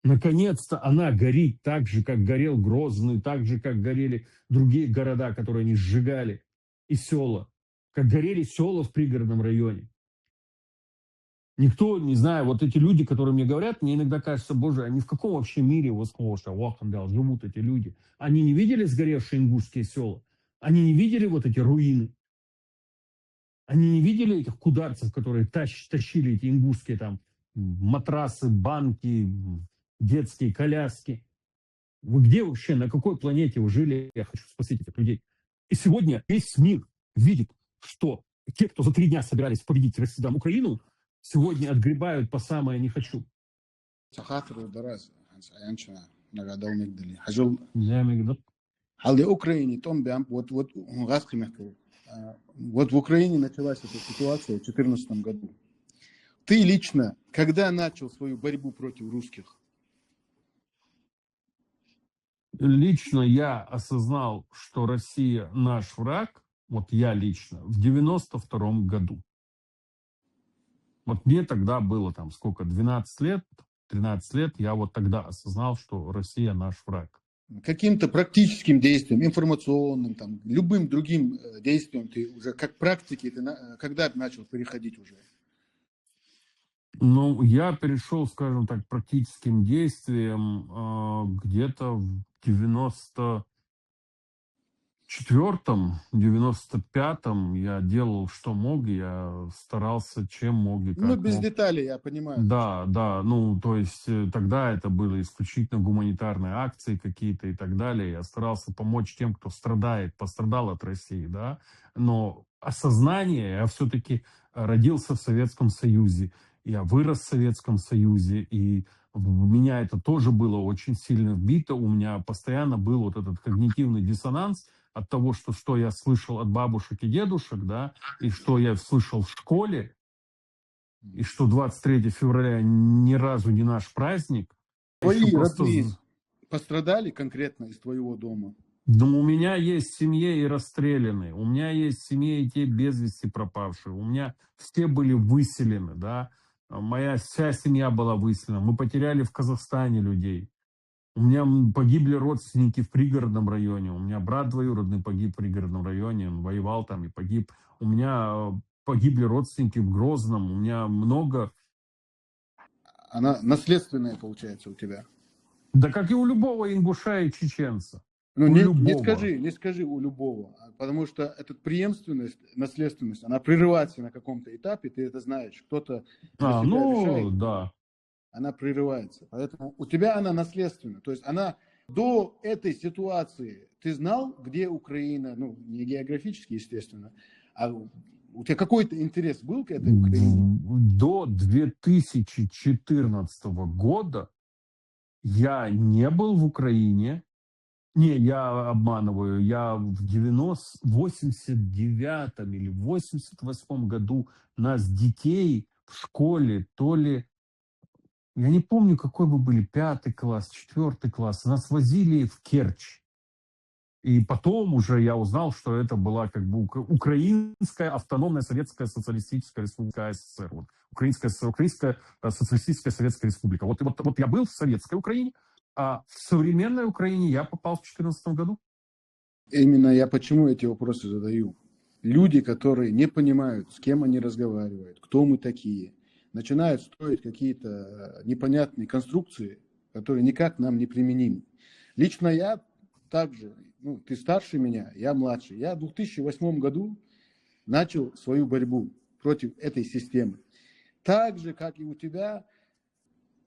наконец-то она горит так же, как горел Грозный, так же, как горели другие города, которые они сжигали, и сёла, как горели сёла в Пригородном районе. Никто, не знаю, вот эти люди, которые мне говорят, мне иногда кажется: «Боже, они в каком вообще мире, вот, живут эти люди? Они не видели сгоревшие ингушские сёла? Они не видели вот эти руины? Они не видели этих кударцев, которые тащ- тащили эти ингушские там матрасы, банки, детские коляски? Вы где вообще, на какой планете вы жили?» Я хочу спросить этих людей. И сегодня весь мир видит, что те, кто за три дня собирались победить Россию, там, Украину, сегодня отгребают по самое «не хочу». Цхьа хаттар да аз, хӀанз Ӏаянча нагадал мегдали. Хьажал. Не мегдал. Хьал де Украине тӀом баьннаб, вот, вот, гӀазкхий мехка. А, вот в Украине началась эта ситуация в четырнадцатом году. Ты лично когда начал свою борьбу против русских? Лично я осознал, что Россия наш враг, Вот я лично в девяносто втором году. Вот мне тогда было там сколько, двенадцать лет, тринадцать лет, я вот тогда осознал, что Россия наш враг. Каким-то практическим действием, информационным, там, любым другим э, действием ты уже как практики, ты на- когда начал переходить уже? Ну, я перешел, скажем так, практическим действием э, где-то в девяносто четвертом, девяносто пятом я делал, что мог, я старался, чем мог и как Ну, без мог. Деталей, я понимаю. Да, да, ну, то есть э, тогда это были исключительно гуманитарные акции какие-то и так далее. Я старался помочь тем, кто страдает, пострадал от России, да. Но осознание, я все-таки родился в Советском Союзе, я вырос в Советском Союзе, и в меня это тоже было очень сильно вбито. У меня постоянно был вот этот когнитивный диссонанс от того, что, что я слышал от бабушек и дедушек, да, и что я слышал в школе, и что двадцать третье февраля ни разу не наш праздник. Твои Ещё просто родные з- пострадали конкретно из твоего дома? Ну, у меня есть в семье и расстрелянные, у меня есть в семье и те без вести пропавшие, у меня все были выселены, да, моя вся семья была выселена, мы потеряли в Казахстане людей. У меня м, погибли родственники в Пригородном районе, у меня брат двоюродный погиб в Пригородном районе, он воевал там и погиб. У меня э, погибли родственники в Грозном, у меня много. Она наследственная получается у тебя. Да как и у любого ингуша и чеченца. Ну, У не, не любого. Скажи, не скажи у любого, а, потому что эта преемственность, наследственность, она прерывается на каком-то этапе, ты это знаешь. Кто-то для А, себя ну, решает, да. Она прерывается. Поэтому у тебя она наследственна. То есть она до этой ситуации, ты знал, где Украина, ну, не географически, естественно, а у тебя какой-то интерес был к этой Украине? До две тысячи четырнадцатого года я не был в Украине. Не, я обманываю. Я в девяносто, восемьдесят девятом или восемьдесят восьмом году нас, детей, в школе, то ли... Я не помню, какой мы были, пятый класс, четвертый класс. Нас возили в Керчь. И потом уже я узнал, что это была как бы Ук- Украинская автономная советская социалистическая республика СССР. Вот. Украинская, с- Украинская э, социалистическая советская республика. Вот, вот, вот я был в советской Украине, а в современной Украине я попал в четырнадцатом году. Именно я почему эти вопросы задаю. Люди, которые не понимают, с кем они разговаривают, кто мы такие, начинают строить какие-то э, непонятные конструкции, которые никак нам не применимы. Лично я также, ну, ты старше меня, я младше. Я в две тысячи восьмом году начал свою борьбу против этой системы. Так же, как и у тебя,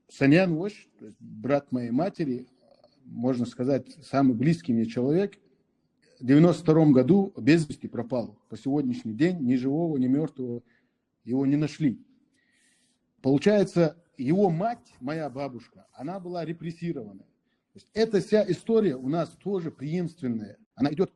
Санян Вош, то есть брат моей матери, можно сказать, самый близкий мне человек, в девяносто втором году без вести пропал. По сегодняшний день ни живого, ни мертвого его не нашли. Получается, его мать, моя бабушка, она была репрессирована. То есть эта вся история у нас тоже преемственная. Она идет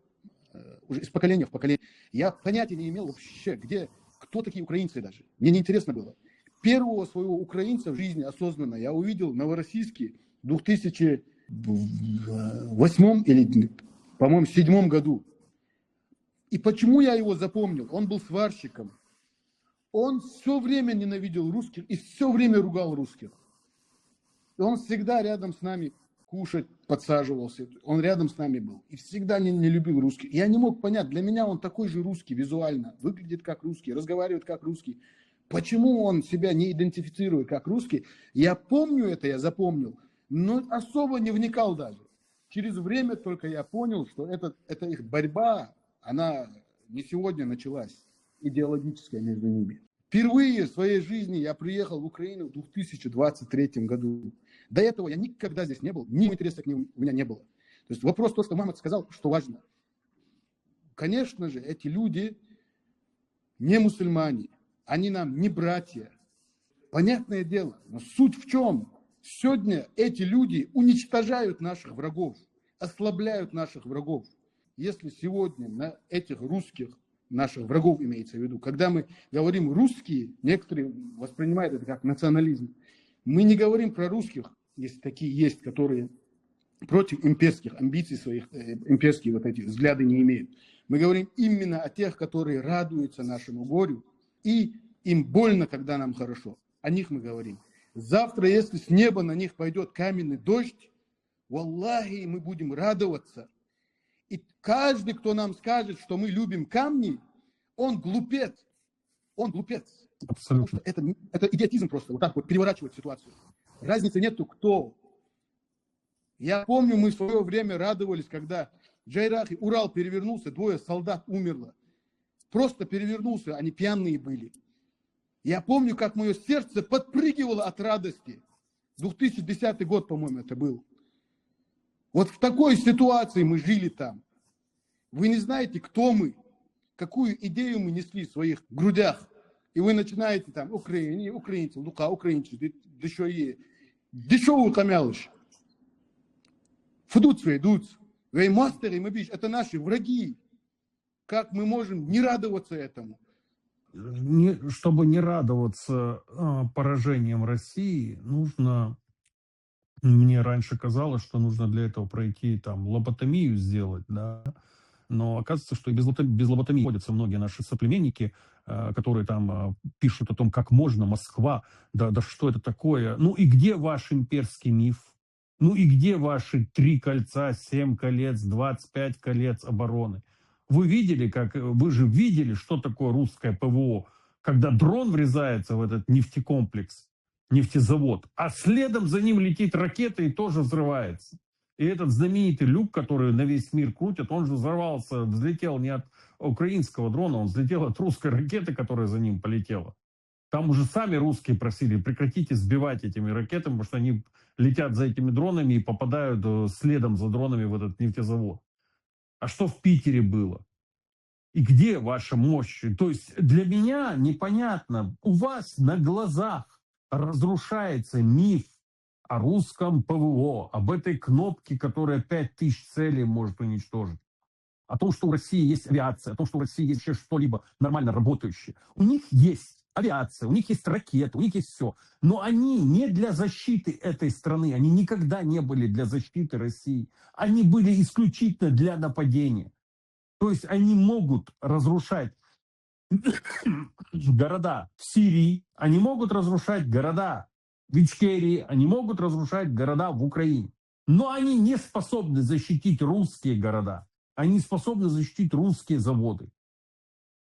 э, уже из поколения в поколение. Я понятия не имел вообще, где, кто такие украинцы даже. Мне неинтересно было. Первого своего украинца в жизни осознанно я увидел в Новороссийске в две тысячи восьмом или, по-моему, седьмом году. И почему я его запомнил? Он был сварщиком. Он все время ненавидел русских и все время ругал русских. И он всегда рядом с нами кушать подсаживался. Он рядом с нами был. И всегда не, не любил русских. Я не мог понять, для меня он такой же русский визуально. Выглядит как русский, разговаривает как русский. Почему он себя не идентифицирует как русский? Я помню это, я запомнил. Но особо не вникал даже. Через время только я понял, что это, это их борьба, она не сегодня началась, идеологическая между ними. Впервые в своей жизни я приехал в Украину в две тысячи двадцать третьем году. До этого я никогда здесь не был, ни интереса к ним у меня не было. То есть вопрос то, что Мухаммад сказал, что важно. Конечно же, эти люди не мусульмане, они нам не братья. Понятное дело, но суть в чем? Сегодня эти люди уничтожают наших врагов, ослабляют наших врагов. Если сегодня на этих русских, наших врагов имеется в виду, когда мы говорим русские, некоторые воспринимают это как национализм. Мы не говорим про русских, если такие есть, которые против имперских амбиций своих, э, имперские вот эти взгляды не имеют. Мы говорим именно о тех, которые радуются нашему горю, и им больно, когда нам хорошо. О них мы говорим. Завтра, если с неба на них пойдет каменный дождь, валлахи, мы будем радоваться. И каждый, кто нам скажет, что мы любим камни, он глупец. Он глупец. Потому что Абсолютно. это, это идиотизм просто, вот так вот переворачивать ситуацию. Разницы нету, кто. Я помню, мы в свое время радовались, когда в Джайрахе Урал перевернулся, двое солдат умерло. Просто перевернулся, они пьяные были. Я помню, как мое сердце подпрыгивало от радости. Две тысячи десятый год, по-моему, это был. Вот в такой ситуации мы жили там. Вы не знаете, кто мы, какую идею мы несли в своих грудях. И вы начинаете там: «Украине, украинцы, лука, украинцы, ди-, дешёвые, дешёвые камялыш. Фу дувц вай, дувц. Вай моастагӀий ма бий уж, это наши враги». Как мы можем не радоваться этому? Не- чтобы не радоваться э, поражениям России, нужно, мне раньше казалось, что нужно для этого пройти, там, лоботомию сделать, да, но оказывается, что и без, лото- без лоботомии ходятся многие наши соплеменники, э, которые там э, пишут о том, как можно, Москва, да, да что это такое? Ну и где ваш имперский миф? Ну и где ваши три кольца, семь колец, двадцать пять колец обороны? Вы видели, как, вы же видели, что такое русское ПВО, когда дрон врезается в этот нефтекомплекс, нефтезавод, а следом за ним летит ракета и тоже взрывается. И этот знаменитый люк, который на весь мир крутят, он же взорвался, взлетел не от украинского дрона, он взлетел от русской ракеты, которая за ним полетела. Там уже сами русские просили: «Прекратите сбивать этими ракетами, потому что они летят за этими дронами и попадают э, следом за дронами в этот нефтезавод». А что в Питере было? И где ваша мощь? То есть для меня непонятно. У вас на глазах разрушается миф о русском ПВО, об этой кнопке, которая пять тысяч целей может уничтожить. О том, что у России есть авиация, о том, что у России есть вообще что-либо нормально работающее. У них есть авиация, у них есть ракеты, у них есть все. Но они не для защиты этой страны, они никогда не были для защиты России. Они были исключительно для нападения. То есть они могут разрушать города в Сирии, они могут разрушать города в Ичкерии, они могут разрушать города в Украине. Но они не способны защитить русские города. Они не способны защитить русские заводы.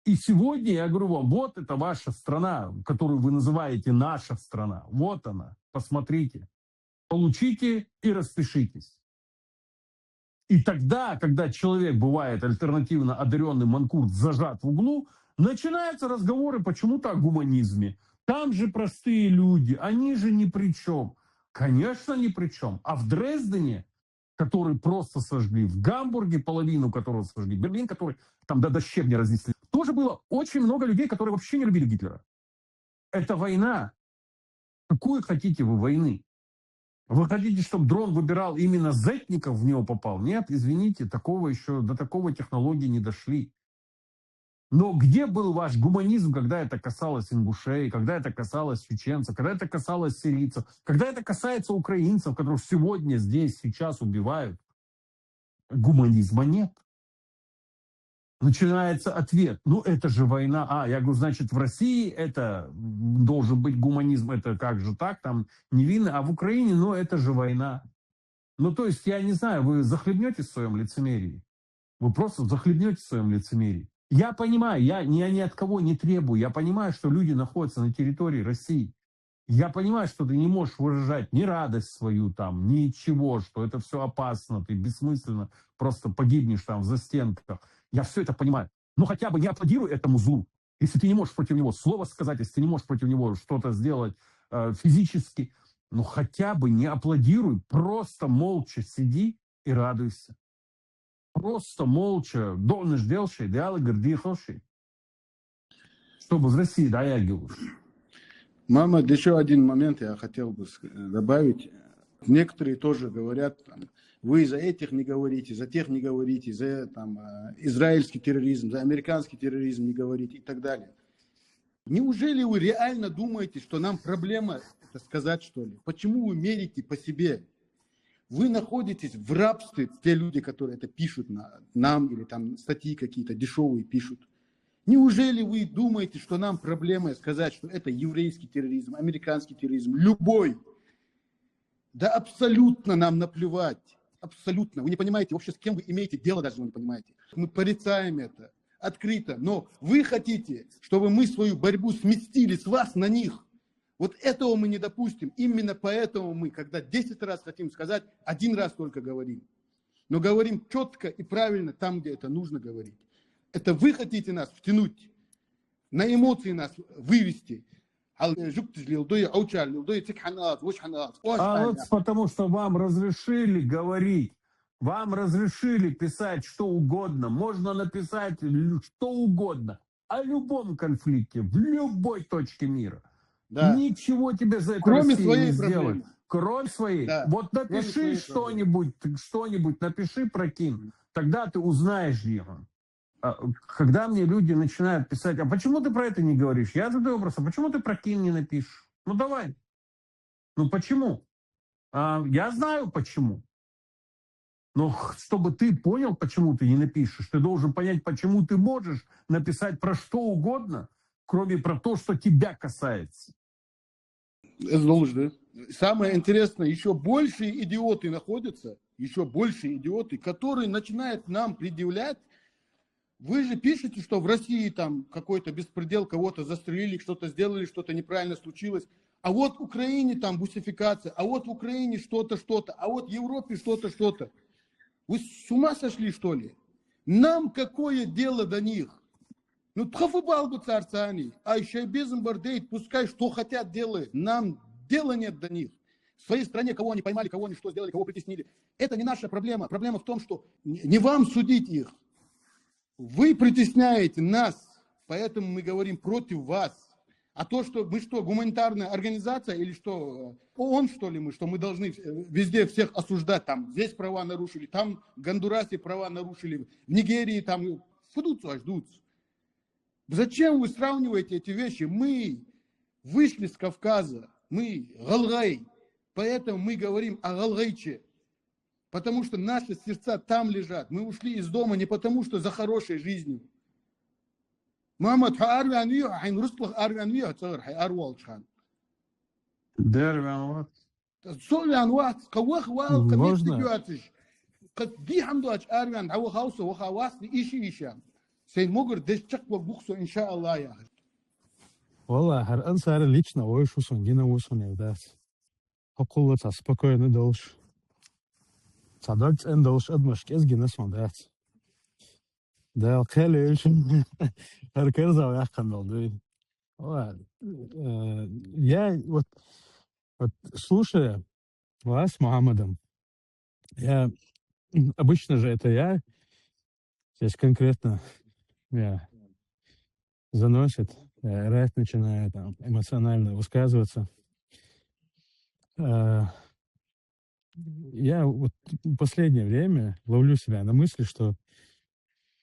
И сегодня я говорю вам: вот это ваша страна, которую вы называете наша страна. Вот она, посмотрите, получите и распишитесь. И тогда, когда человек бывает альтернативно одаренный манкурт, зажат в углу, начинаются разговоры почему-то о гуманизме. Там же простые люди, они же ни при чем. Конечно, ни при чем. А в Дрездене, который просто сожгли, в Гамбурге, половину которого сожгли, Берлин, который там до, до щебня разнесли, тоже было очень много людей, которые вообще не любили Гитлера. Это война. Какую хотите вы войны? Вы хотите, чтобы дрон выбирал именно зетников, в него попал? Нет, извините, такого еще, до такого технологии не дошли. Но где был ваш гуманизм, когда это касалось ингушей, когда это касалось чеченцев, когда это касалось сирийцев, когда это касается украинцев, которых сегодня здесь, сейчас убивают? Гуманизма нет. Начинается ответ: «Ну, это же война». А, я говорю: «Значит, в России это должен быть гуманизм, это как же так, там невинно, а в Украине, ну, это же война». Ну, то есть, я не знаю, вы захлебнетесь в своем лицемерии. Вы просто захлебнетесь в своем лицемерии. Я понимаю, я, я ни от кого не требую. Я понимаю, что люди находятся на территории России. Я понимаю, что ты не можешь выражать ни радость свою, там, ничего, что это все опасно, ты бессмысленно просто погибнешь там в застенках. Я все это понимаю. Но хотя бы не аплодируй этому злу. Если ты не можешь против него слово сказать, если ты не можешь против него что-то сделать э, физически, ну хотя бы не аплодируй, просто молча сиди и радуйся. Просто молча доӀанаш делаш, Даьлагара дехаш, чтобы в России дӀаягӀа луш. Мама, ещё один момент я хотел бы с- добавить. Некоторые тоже говорят, там: «Вы за этих не говорите, за тех не говорите, за там, э, израильский терроризм, за американский терроризм не говорите» и так далее. Неужели вы реально думаете, что нам проблема это сказать, что ли? Почему вы мерите по себе? Вы находитесь в рабстве, те люди, которые это пишут на, нам или там статьи какие-то дешевые пишут. Неужели вы думаете, что нам проблема сказать, что это еврейский терроризм, американский терроризм, любой? Да абсолютно нам наплевать. Абсолютно. Вы не понимаете вообще, с кем вы имеете дело, даже вы не понимаете. Мы порицаем это открыто. Но вы хотите, чтобы мы свою борьбу сместили с вас на них. Вот этого мы не допустим. Именно поэтому мы, когда десять раз хотим сказать, один раз только говорим. Но говорим четко и правильно там, где это нужно говорить. Это вы хотите нас втянуть, на эмоции нас вывести. Хьал жугташ леладой, овчар леладой, цига хьанац, вуш хьанац, ош А хьанац. Вот потому, что вам разрешили говорить, вам разрешили писать что угодно. Можно написать лю- что угодно о любом конфликте, в любой точке мира. Да. Ничего тебе за это Кроме Россия своей не сделает. проблемы. Кроме своей. Да, Вот кроме напиши своей что-нибудь, ты что-нибудь напиши про Кин, тогда ты узнаешь его. А, Когда мне люди начинают писать, а почему ты про это не говоришь? Я задаю вопрос, а почему ты про Кин не напишешь? Ну давай. Ну почему? А, я знаю почему. Но х- чтобы ты понял, почему ты не напишешь, ты должен понять, почему ты можешь написать про что угодно, кроме про то, что тебя касается. Из должен, да? Самое интересное, еще большие идиоты находятся, еще большие идиоты, которые начинают нам предъявлять: вы же пишете, что в России там какой-то беспредел, кого-то застрелили, что-то сделали, что-то неправильно случилось. А вот в Украине там бусификация, а вот в Украине что-то, что-то, а вот в Европе что-то, что-то. Вы с ума сошли, что ли? Нам какое дело до них? Ну, тхафу балгу царцани, ай шай безам бар дейт, пускай что хотят делают. Нам дела нет до них. В своей стране кого они поймали, кого они что сделали, кого притеснили. Это не наша проблема. Проблема в том, что не не вам судить их. Вы притесняете нас, поэтому мы говорим против вас. А то, что мы что, гуманитарная организация или что, э, ООН, что ли мы, что мы должны э, везде всех осуждать, там, здесь права нарушили, там в Гондурасе права нарушили, в Нигерии там, фу дувц оаш, дувц. Зачем вы сравниваете эти вещи? Мы вышли с Кавказа, мы гӀалгӀай, поэтому мы говорим о гӀалгӀайче. Потому что наши сердца там лежат. Мы ушли из дома не потому, что за хорошей жизнью. Мухьаммад, хьо араваьннавий, хьайна рузкъах араваьннавий, цӀагӀара хьай араваьлча хана. Дера ваьнна вац. Со ваьнна вац, кхы ваха вала, кхы Можно? Митта доацаш. Кхы дий хӀама доацаш араваьнна, дӀавахав со, ваха вац, иша, иша. Сайна могар деш чакхваргва-кх со, иншааллахӀ, яхаш. Валлахь, хӀара Ансар лично вай шу сона, гина ва сона, дац. Хьокхул цхьа спокойно долаш. Цхьа дог цӀена долаш адамаш кӀезига гина сона, дац. Дала кхел йойла шун, хӀара керзал яьккхина дола дуй. Ва, э, я вот, вот слушая вас с Мухаммадом, я, м, обычно же это я, здесь конкретно меня заносит, я орать начинаю, там, эмоционально высказываться. Э, Я вот последнее время ловлю себя на мысли, что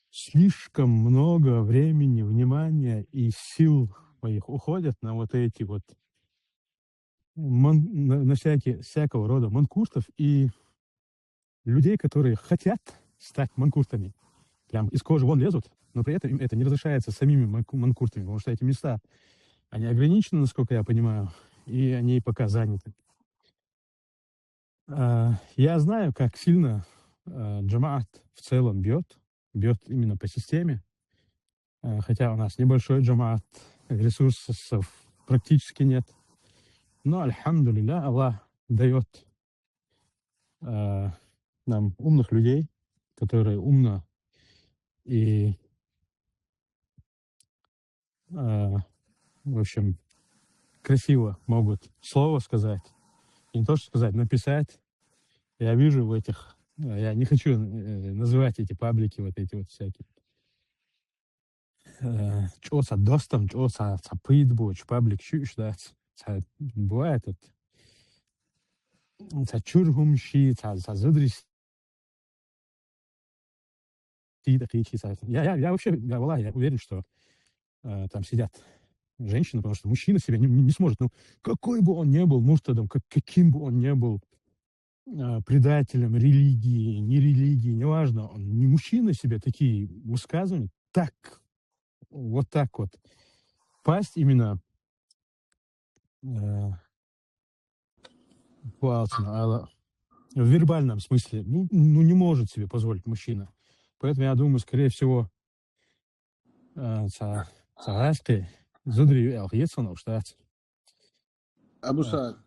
слишком много времени, внимания и сил моих уходят на вот эти вот ман- на, на всякие, всякого рода манкуртов и людей, которые хотят стать манкуртами. Прям из кожи вон лезут, но при этом им это не разрешается самими манку- манкуртами, потому что эти места, они ограничены, насколько я понимаю, и они пока заняты. А, Я знаю, как сильно а, джамаат в целом бьет, бьет именно по системе. А, Хотя у нас небольшой джамаат, ресурсов практически нет. Но, альхамдулилля, Аллах дает а, нам умных людей, которые умно и, а, в общем, красиво могут слово сказать. И не то, что сказать, написать. Я вижу в этих, э, я не хочу э, называть эти паблики, вот эти вот всякие. Э, Чо цхьа достам, чо цхьа, цхьа пайда боаца паблик шуьш дац. Цхьа бывает вот. Цхьа чура хӀума ший, цхьа, цхьа зударий сий тӀакхийча, цхьа. Я, я, я вообще, я, валлахь, я уверен, что э, там сидят женщины, потому что мужчина себя не, не, не сможет. Ну, какой бы он ни был муртадом, как, каким бы он ни был, э, предателем религии, не религии, неважно, он не мужчина себе такие высказывания, так, вот так вот пасть именно э, фу аьлча, а, в вербальном смысле, ну, ну, не может себе позволить мужчина. Поэтому я думаю, скорее всего, э, цхьа, цхьа гӀазкхий зударий ю аьле хет сона уж дац. Абу Саад,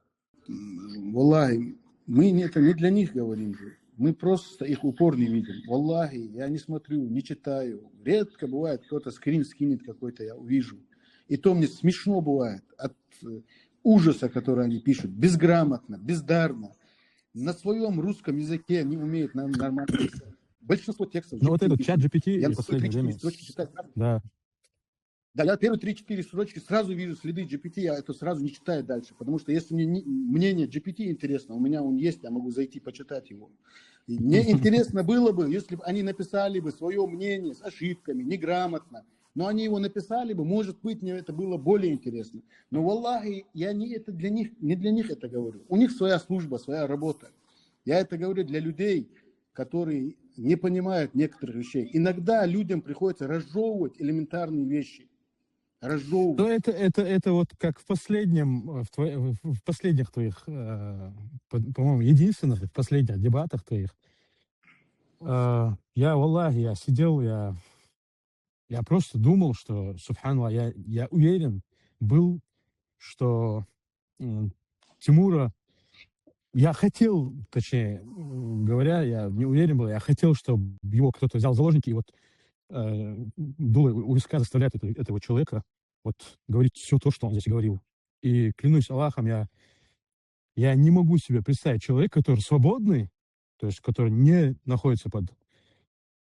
м, валлахи, мы не, это не для них говорим же. Мы просто их в упор не видим. Валлахи, я не смотрю, не читаю. Редко бывает, кто-то скрин скинет какой-то, я увижу. И то мне смешно бывает от э, ужаса, который они пишут. Безграмотно, бездарно. На своем русском языке не умеют нам нормально писать. Большинство текстов Ну вот этот G P T чат пишет. G P T Я в на свои последнее три-четыре время. Строчки читаю сразу. Да. Да, я первые три-четыре строчки сразу вижу следы G P T, я это сразу не читаю дальше, потому что если мне не- мнение G P T интересно, у меня он есть, я могу зайти почитать его. И мне интересно было бы, если бы они написали бы свое мнение с ошибками, неграмотно, но они его написали бы, может быть, мне это было более интересно. Но, валлахи, я не, это для них, не для них это говорю. У них своя служба, своя работа. Я это говорю для людей, которые не понимают некоторых вещей. Иногда людям приходится разжевывать элементарные вещи. Но Разжевывать. это, это, это вот как в последнем, э, в, твои- в- в последних твоих, э, по- по-моему, единственных, в последних дебатах твоих. Э, я, валлахи, я сидел, я, я просто думал, что, субханаллах, я, я уверен был, что м, Тимура, я хотел, точнее м, говоря, я не уверен был, я хотел, чтобы его кто-то взял в заложники, и вот э, дуло у виска заставляет это- этого человека вот говорить все то, что он здесь говорил. И клянусь Аллахом, я, я не могу себе представить человека, который свободный, то есть который не находится под,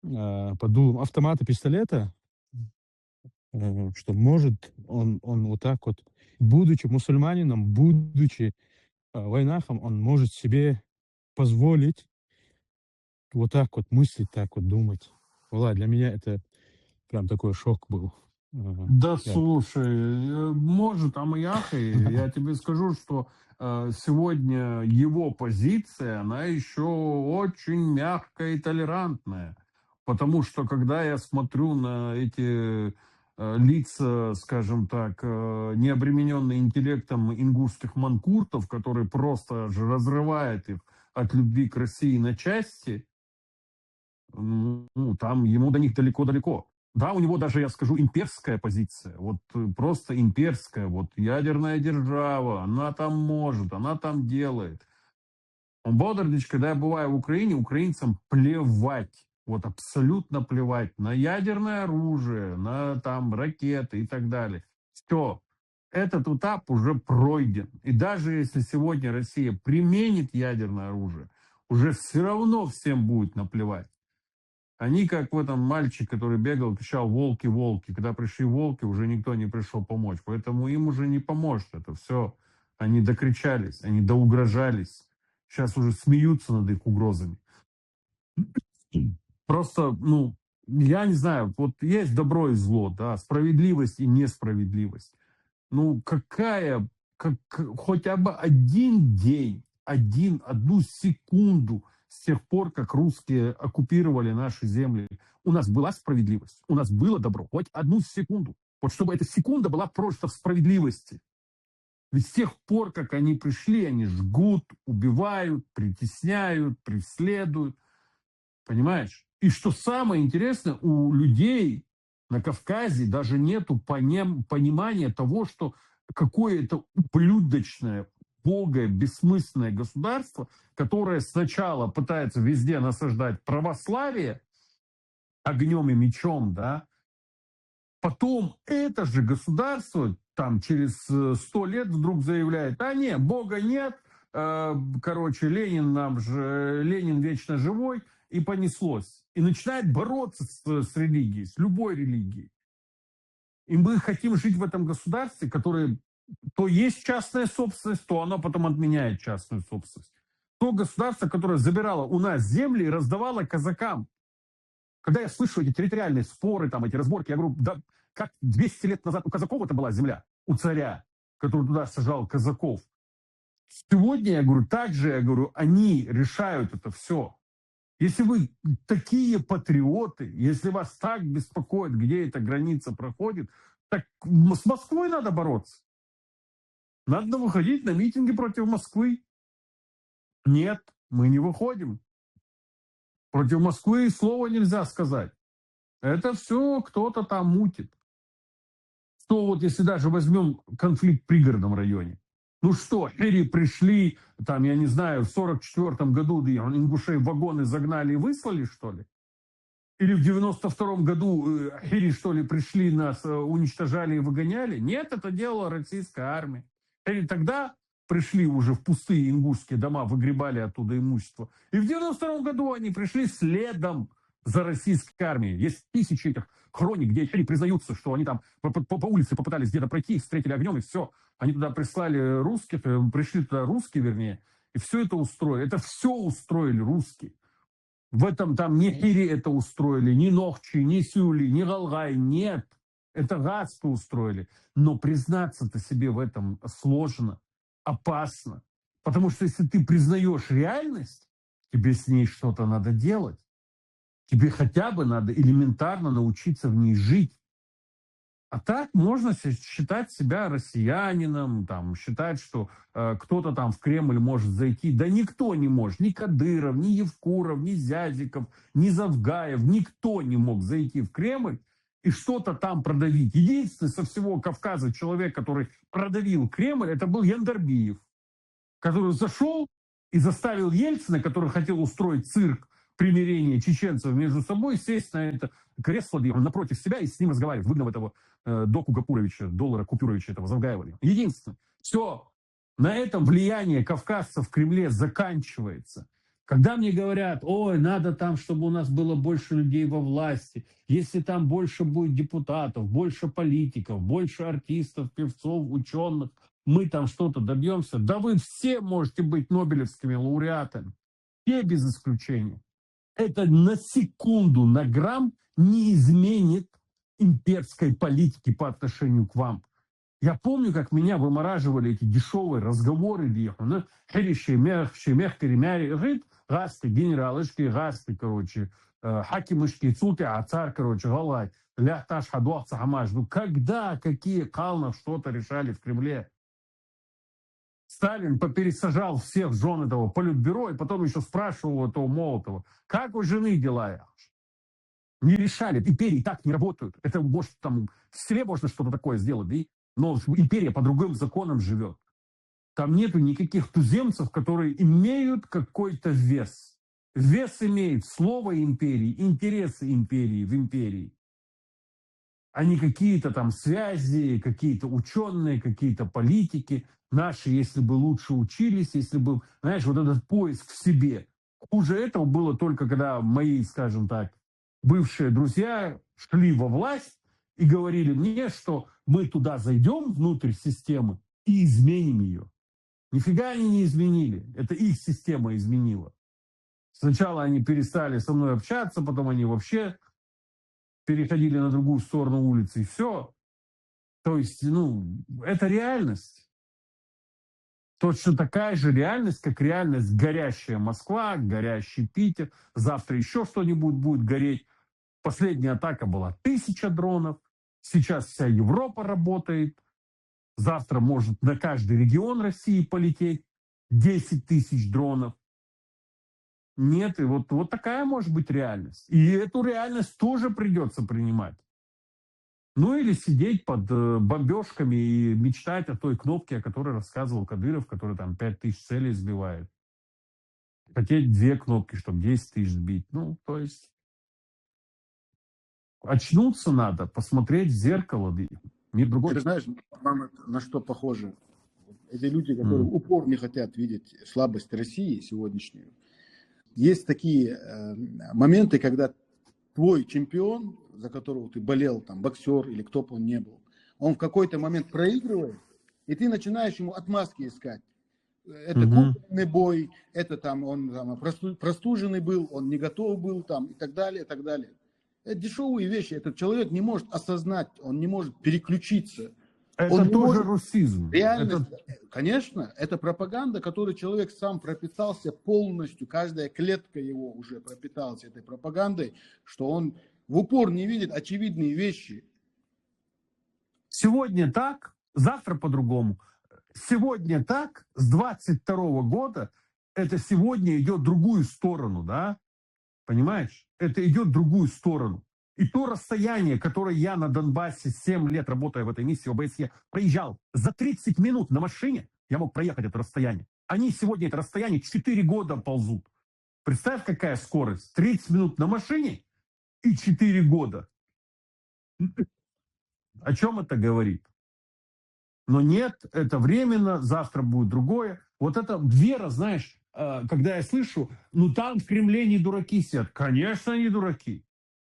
э, под дулом автомата, пистолета, э, что может он, он вот так вот, будучи мусульманином, будучи э, вайнахом, он может себе позволить вот так вот мыслить, так вот думать. Валлахи, для меня это прям такой шок был. Э, Да я- слушай, э, может, Амаяхай, я тебе скажу, что э, сегодня его позиция, она еще очень мягкая и толерантная. Потому что, когда я смотрю на эти э, лица, скажем так, э, необремененные интеллектом ингушских манкуртов, которые просто же разрывают их от любви к России на части, ну, там ему до них далеко-далеко. Да, у него даже, я скажу, имперская позиция, вот э, просто имперская, вот ядерная держава, она там может, она там делает. Он Бодарич, когда я бываю в Украине, украинцам плевать, вот абсолютно плевать на ядерное оружие, на там ракеты и так далее. Все, этот этап уже пройден. И даже если сегодня Россия применит ядерное оружие, уже все равно всем будет наплевать. Они как в этом мальчик, который бегал, кричал: «Волки, волки!» Когда пришли волки, уже никто не пришел помочь. Поэтому им уже не поможет это все. Они докричались, они доугрожались. Сейчас уже смеются над их угрозами. Просто, ну, я не знаю, вот есть добро и зло, да, справедливость и несправедливость. Ну, какая, как, хотя бы один день, один, одну секунду с тех пор, как русские оккупировали наши земли, у нас была справедливость, у нас было добро, хоть одну секунду. Вот чтобы эта секунда была прожита в справедливости. Ведь с тех пор, как они пришли, они жгут, убивают, притесняют, преследуют. Понимаешь? И что самое интересное, у людей на Кавказе даже нету понем- понимания того, что какое-то ублюдочное, убогое, бессмысленное государство, которое сначала пытается везде насаждать православие огнем и мечом, да, потом это же государство там через э, сто лет вдруг заявляет: «А нет, Бога нет, э, короче, Ленин нам же, Ленин вечно живой», и понеслось. И начинает бороться с, с религией, с любой религией. И мы хотим жить в этом государстве, которое то есть частная собственность, то оно потом отменяет частную собственность. То государство, которое забирало у нас земли и раздавало казакам. Когда я слышу эти территориальные споры, там эти разборки, я говорю: «Да как двести лет назад у казаков это была земля, у царя, который туда сажал казаков? Сегодня, я говорю, также, я говорю, они решают это все. Если вы такие патриоты, если вас так беспокоит, где эта граница проходит, так с Москвой надо бороться. Надо выходить на митинги против Москвы. Нет, мы не выходим. Против Москвы слова нельзя сказать. Это все кто-то там мутит. Что вот если даже возьмем конфликт в Пригородном районе? Ну что, хири пришли, там, я не знаю, в сорок четвёртом году, да, ингушей в вагоны загнали и выслали, что ли? Или в девяносто втором году э, хири, что ли, пришли, нас э, уничтожали и выгоняли? Нет, это делала российская армия. Хири тогда пришли уже в пустые ингушские дома, выгребали оттуда имущество. И в девяносто втором году они пришли следом за российской армией. Есть тысячи этих хроник, где хири признаются, что они там по, по, по улице попытались где-то пройти, их встретили огнем, и все. Они туда прислали русских, э, пришли туда русские, вернее, и все это устроили. Это все устроили русские. В этом там не хири это устроили, не нохчи, не сюли, не галгай, нет. Это гаспы устроили. Но признаться-то себе в этом сложно, опасно. Потому что если ты признаешь реальность, тебе с ней что-то надо делать. Тебе хотя бы надо элементарно научиться в ней жить. А так можно се- считать себя россиянином, там, считать, что э, кто-то там в Кремль может зайти. Да никто не может. Ни Кадыров, ни Евкуров, ни Зязиков, ни Завгаев. Никто не мог зайти в Кремль и что-то там продавить. Единственный со всего Кавказа человек, который продавил Кремль, это был Яндарбиев, который зашел и заставил Ельцина, который хотел устроить цирк примирения чеченцев между собой, сесть на это кресло напротив себя и с ним разговаривать, выгнав этого э, Доку Гапуровича, доллара Купюровича, этого Завгаева. Единственное. Все. На этом влияние кавказцев в Кремле заканчивается. Когда мне говорят, ой, надо там, чтобы у нас было больше людей во власти, если там больше будет депутатов, больше политиков, больше артистов, певцов, ученых, мы там что-то добьемся. Да вы все можете быть нобелевскими лауреатами. Все без исключения. Это на секунду, на грамм не изменит имперской политики по отношению к вам. Я помню, как меня вымораживали эти дешевые разговоры, деху, ну, хири шемех, шемех киримяри, говорит, гасты генералышки, гасты, короче, э, хакимышки, цути ацар, короче, галай, ляташ хадуахца хамаш. Ну, когда, какие Калнов что-то решали в Кремле? Сталин попересажал всех жен этого политбюро и потом еще спрашивал у этого Молотова, как у жены дела? Не решали. Империи так не работают. Это, может, там в селе можно что-то такое сделать, да? Но империя по другим законам живет. Там нету никаких туземцев, которые имеют какой-то вес. Вес имеет слово империи, интересы империи в империи, а не какие-то там связи, какие-то ученые, какие-то политики. Наши, если бы лучше учились, если бы, знаешь, вот этот поиск в себе. Хуже этого было только, когда мои, скажем так, бывшие друзья шли во власть и говорили мне, что мы туда зайдем внутрь системы и изменим ее. Нифига они не изменили. Это их система изменила. Сначала они перестали со мной общаться, потом они вообще переходили на другую сторону улицы, и все. То есть, ну, это реальность. Точно такая же реальность, как реальность горящая Москва, горящий Питер. Завтра еще что-нибудь будет гореть. Последняя атака была тысяча дронов. Сейчас вся Европа работает. Завтра может на каждый регион России полететь десять тысяч дронов. Нет, и вот, вот такая может быть реальность. И эту реальность тоже придется принимать. Ну или сидеть под э, бомбежками и мечтать о той кнопке, о которой рассказывал Кадыров, который там пять тысяч целей сбивает. Хотеть две кнопки, чтобы десять тысяч сбить. Ну, то есть очнуться надо, посмотреть в зеркало. Мир другой. Ты знаешь, мама, на что похоже? Это люди, которые упор не хотят видеть слабость России сегодняшнюю. Есть такие э, моменты, когда твой чемпион, за которого ты болел, там, боксер или кто бы он ни был, он в какой-то момент проигрывает, и ты начинаешь ему отмазки искать. Это купленный бой, это там он там, просту- простуженный был, он не готов был, там, и так далее, и так далее. Это дешевые вещи. Этот человек не может осознать, он не может переключиться. Это он не тоже может русизм. Реальность, это, конечно, это пропаганда, которой человек сам пропитался полностью, каждая клетка его уже пропиталась этой пропагандой, что он в упор не видит очевидные вещи. Сегодня так, завтра по-другому. Сегодня так, с двадцать второго года, это сегодня идет в другую сторону, да? Понимаешь? Это идет в другую сторону. И то расстояние, которое я на Донбассе семь лет, работая в этой миссии ОБСЕ, проезжал за тридцать минут на машине, я мог проехать это расстояние. Они сегодня это расстояние четыре года ползут. Представь, какая скорость. Тридцать минут на машине и четыре года. О чем это говорит? Но нет, это временно, завтра будет другое. Вот это вера, знаешь, э, когда я слышу, ну там в Кремле не дураки сидят. Конечно, не дураки.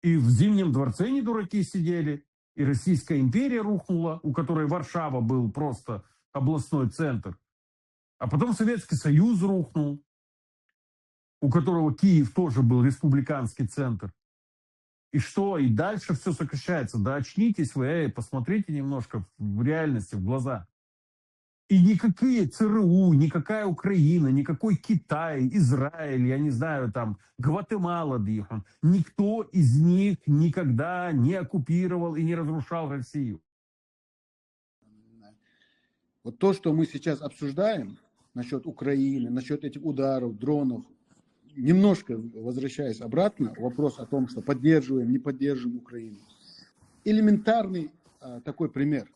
И в Зимнем дворце не дураки сидели. И Российская империя рухнула, у которой Варшава был просто областной центр. А потом Советский Союз рухнул, у которого Киев тоже был республиканский центр. И что? И дальше все сокращается. Да очнитесь вы, эй, посмотрите немножко в реальности в глаза. И никакие ЦРУ, никакая Украина, никакой Китай, Израиль, я не знаю, там, Гватемала, дихун, никто из них никогда не оккупировал и не разрушал Россию. Вот то, что мы сейчас обсуждаем насчет Украины, насчет этих ударов, дронов, немножко возвращаясь обратно, вопрос о том, что поддерживаем, не поддерживаем Украину. Элементарный а, такой пример.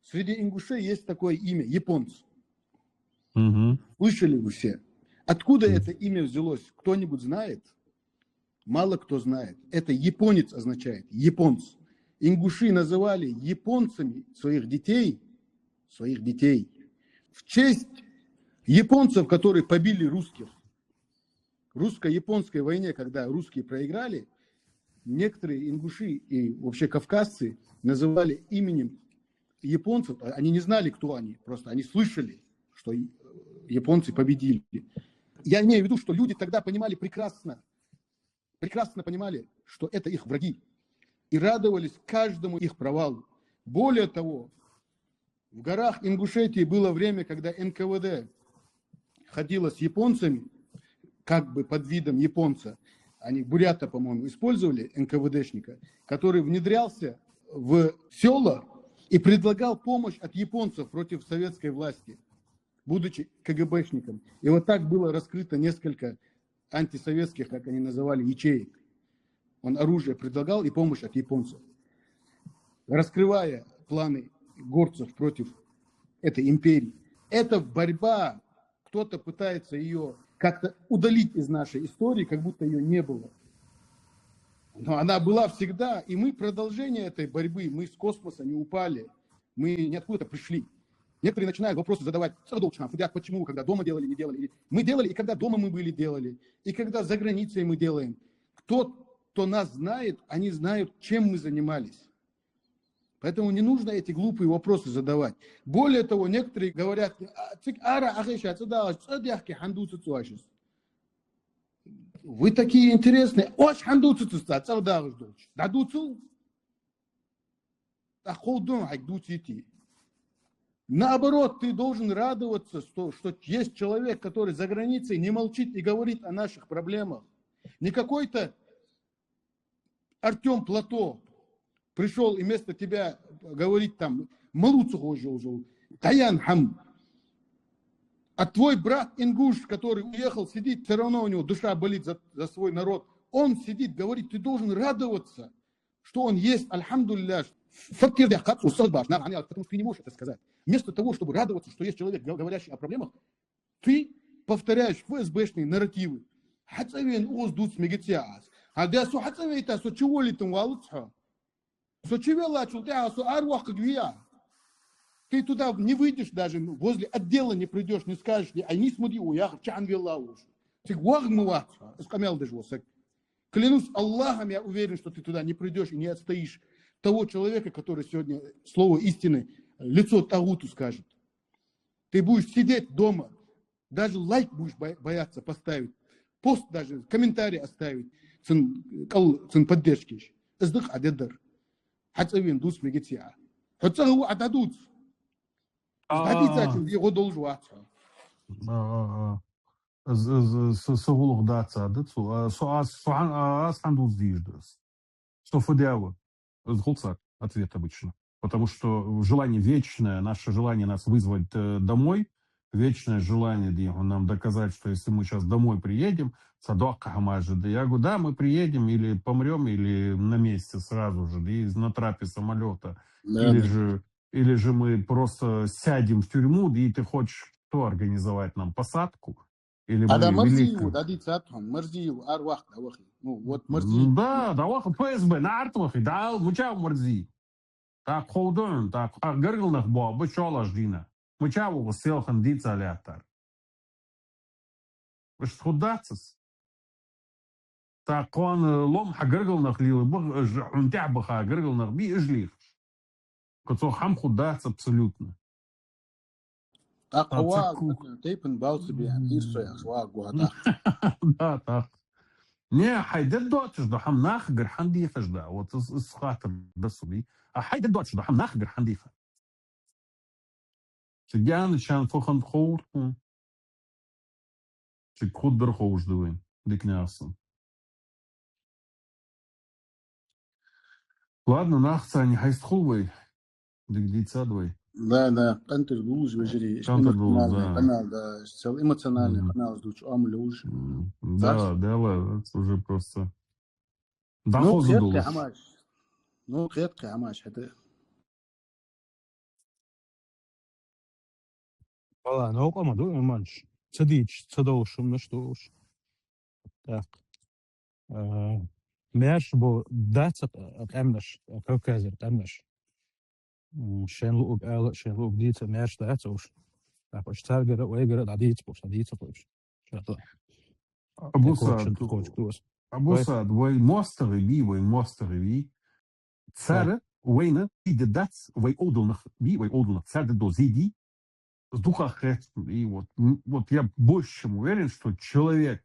Среди ингушей есть такое имя, японцы. Мгм. Слышали вы все? Откуда это имя взялось? Кто-нибудь знает? Мало кто знает. Это японец означает, японцы. Ингуши называли японцами своих детей, своих детей, в честь японцев, которые побили русских. В русско-японской войне, когда русские проиграли, некоторые ингуши и вообще кавказцы называли именем японцев, а, они не знали, кто они, просто они слышали, что и- японцы победили. Я имею в виду, что люди тогда понимали прекрасно, прекрасно понимали, что это их враги, и радовались каждому их провалу. Более того, в горах Ингушетии было время, когда НКВД ходило с японцами, как бы под видом японца, они бурята, по-моему, использовали, НКВДшника, который внедрялся в села и предлагал помощь от японцев против советской власти, будучи КГБшником. И вот так было раскрыто несколько антисоветских, как они называли, ячеек. Он оружие предлагал и помощь от японцев, раскрывая планы горцев против этой империи. Это борьба, кто-то пытается ее как-то удалить из нашей истории, как будто ее не было. Но она была всегда, и мы продолжение этой борьбы, мы с космоса не упали, мы ниоткуда пришли. Некоторые начинают вопросы задавать, «Цӏа долча хана фу даьд, почему, когда дома делали, не делали?» Или мы делали, и когда дома мы были, делали, и когда за границей мы делаем. Кто, кто нас знает, они знают, чем мы занимались. Поэтому не нужно эти глупые вопросы задавать. Более того, некоторые говорят, «А, цик ара ахиша, цӏа дагӏаш, цӏа дехки хьан дувцац оаш из?» Вы такие интересные. Оаш хьан дувцац из цӏа, цӏа дагӏаш долча? Да дувцал. А хов дун хьайга дувцийте. Наоборот, ты должен радоваться, что, что есть человек, который за границей не молчит и говорит о наших проблемах. Не какой-то Артём Плато пришёл и вместо тебя говорит там, малув ца ховш йолаш, Даян Хам. А твой брат ингуш, который уехал, сидит, всё равно у него душа болит за, за свой народ. Он сидит, говорит, ты должен радоваться, что он есть, альхамдулиллях. Факт тир дехкац, устаз баш, нах, потому что ты не можешь это сказать. Вместо того, чтобы радоваться, что есть человек, говорящий о проблемах, ты повторяешь ФСБшные нарративы. Хьацӏавена оз дувц мегаций аз. Хьа да со хьацӏавайта, со чу волийта валац хьо. Со чу веллачул тӏехьагӏа со араваккхаргвий Ӏа? Ты туда не выйдешь даже, возле отдела не придёшь, не скажешь, не айнис муди у яхар чу хьан велла волаш. Цига вагӏа ма вац хьо, из къамаьл деш вола саг. Клянусь Аллахом, я уверен, что ты туда не придёшь и не отстоишь того человека, который сегодня слово истины, лицо тагуту скажет. Ты будешь сидеть дома, даже лайк будешь боя- бояться поставить, пост даже, комментарий оставить, цун, кӏал, цун поддержки. Из да-кх Ӏа дергдар. Хьацӏавена дувц мегаций Ӏа. Хьо цӀагӀа ву, Ӏа дӀадувца. Из дӀадийцачул дегӀо долаш вац хьо. А, а, а. Аз, аз, аз, са, са гӀулакх дац, а, да, цу, а, со, аз, со хьан-, а, аз хьан дувца дезаш да аз? Со фу даьд? Из хул цар ответ обычно. Потому что желание вечное, наше желание нас вызвать, э, домой, вечное желание, дий хьона, нам доказать, что если мы щас домой приедем, цхьа доккха хӀама жа да. Я говорю, да, мы приедем, или помрём, или на месте сразу же, да, из-, на трапе самолёта. Да, или да. Же, или же мы просто сядем в тюрьму, да, и ты хочешь что организовать нам? Посадку? Или А да, мы Марзиев, великий? Да, дийцад хьона, Марзиев, ара вахка, вахи. Ну, вот Марзиев. Ну да, да, вахи, ФСБ, наӀарга вахи, да, мича ва Марзиев? ТӀаккха ховш да хьона, тӀаккха гаргара нах боагӀа, ба шолаш дийна. Мича ва селхан дийца лаьттар? Иштта хургдац из. ТӀаккха кхоана лом хьа гаргара нах лела ба, уж хьона тӀехьа баха гаргара нах бий, уж лехаш. Кхы цох хӀама хургдац абсолютно. ТӀаккха А, ва, цхьа ку- тайпан бал ца бе, ирсой аш ва гуа тӀаккха. Да, тӀаккха. Не, хьай дергдоацаш да хӀама нахагара хӀана дехаш да? Вот из, из хаттар да са бий. А хьай дергдоацаш да хӀама нахагара хӀана деха? Цига яьнначарна фу хиннад ховргда хьона? Цига хургдар ховш да вайна, дика наха санна. Ладно, нах царна хьайста хул вай. Дика дийцад вай. Да, да, къинтӀера довлаш, вежарий, иштта КъинтӀера довлаш, эмоциональный да. Канал, да, цел эмоциональный Мгм. Канал из дувцаш Ӏомалуш. М, да, Царц? Да, ладно, это уже просто Ну, дӀахоза кхетхе долаш. Хьамаш. Ну, кхетхе хьамаш, хӀаьта. Вала, новкъа ма ду, иманш. Ца дийцаш, ца довлаш, хӀамаш ду уж. Так. А, маьрша бо дац а къаьмнаш, а, Кавказера къаьмнаш. М, шоайла лув ала, шоайла лув дийца, маьрша дац уж. Так, уж царгара, вайгара дӀадийца, уж дӀадийца уж. Шатла. Абу Саад, Кочан, Кочан, Кочан. Абу Саад, вай моастагӀий бий, вай моастагӀий бий. Цар вайна зе дергдац, вай овдал нах бий, вай овдал нах. Цар дергдола зе дий, дукха хет, и вот, м, вот я больше чем уверен, что человек,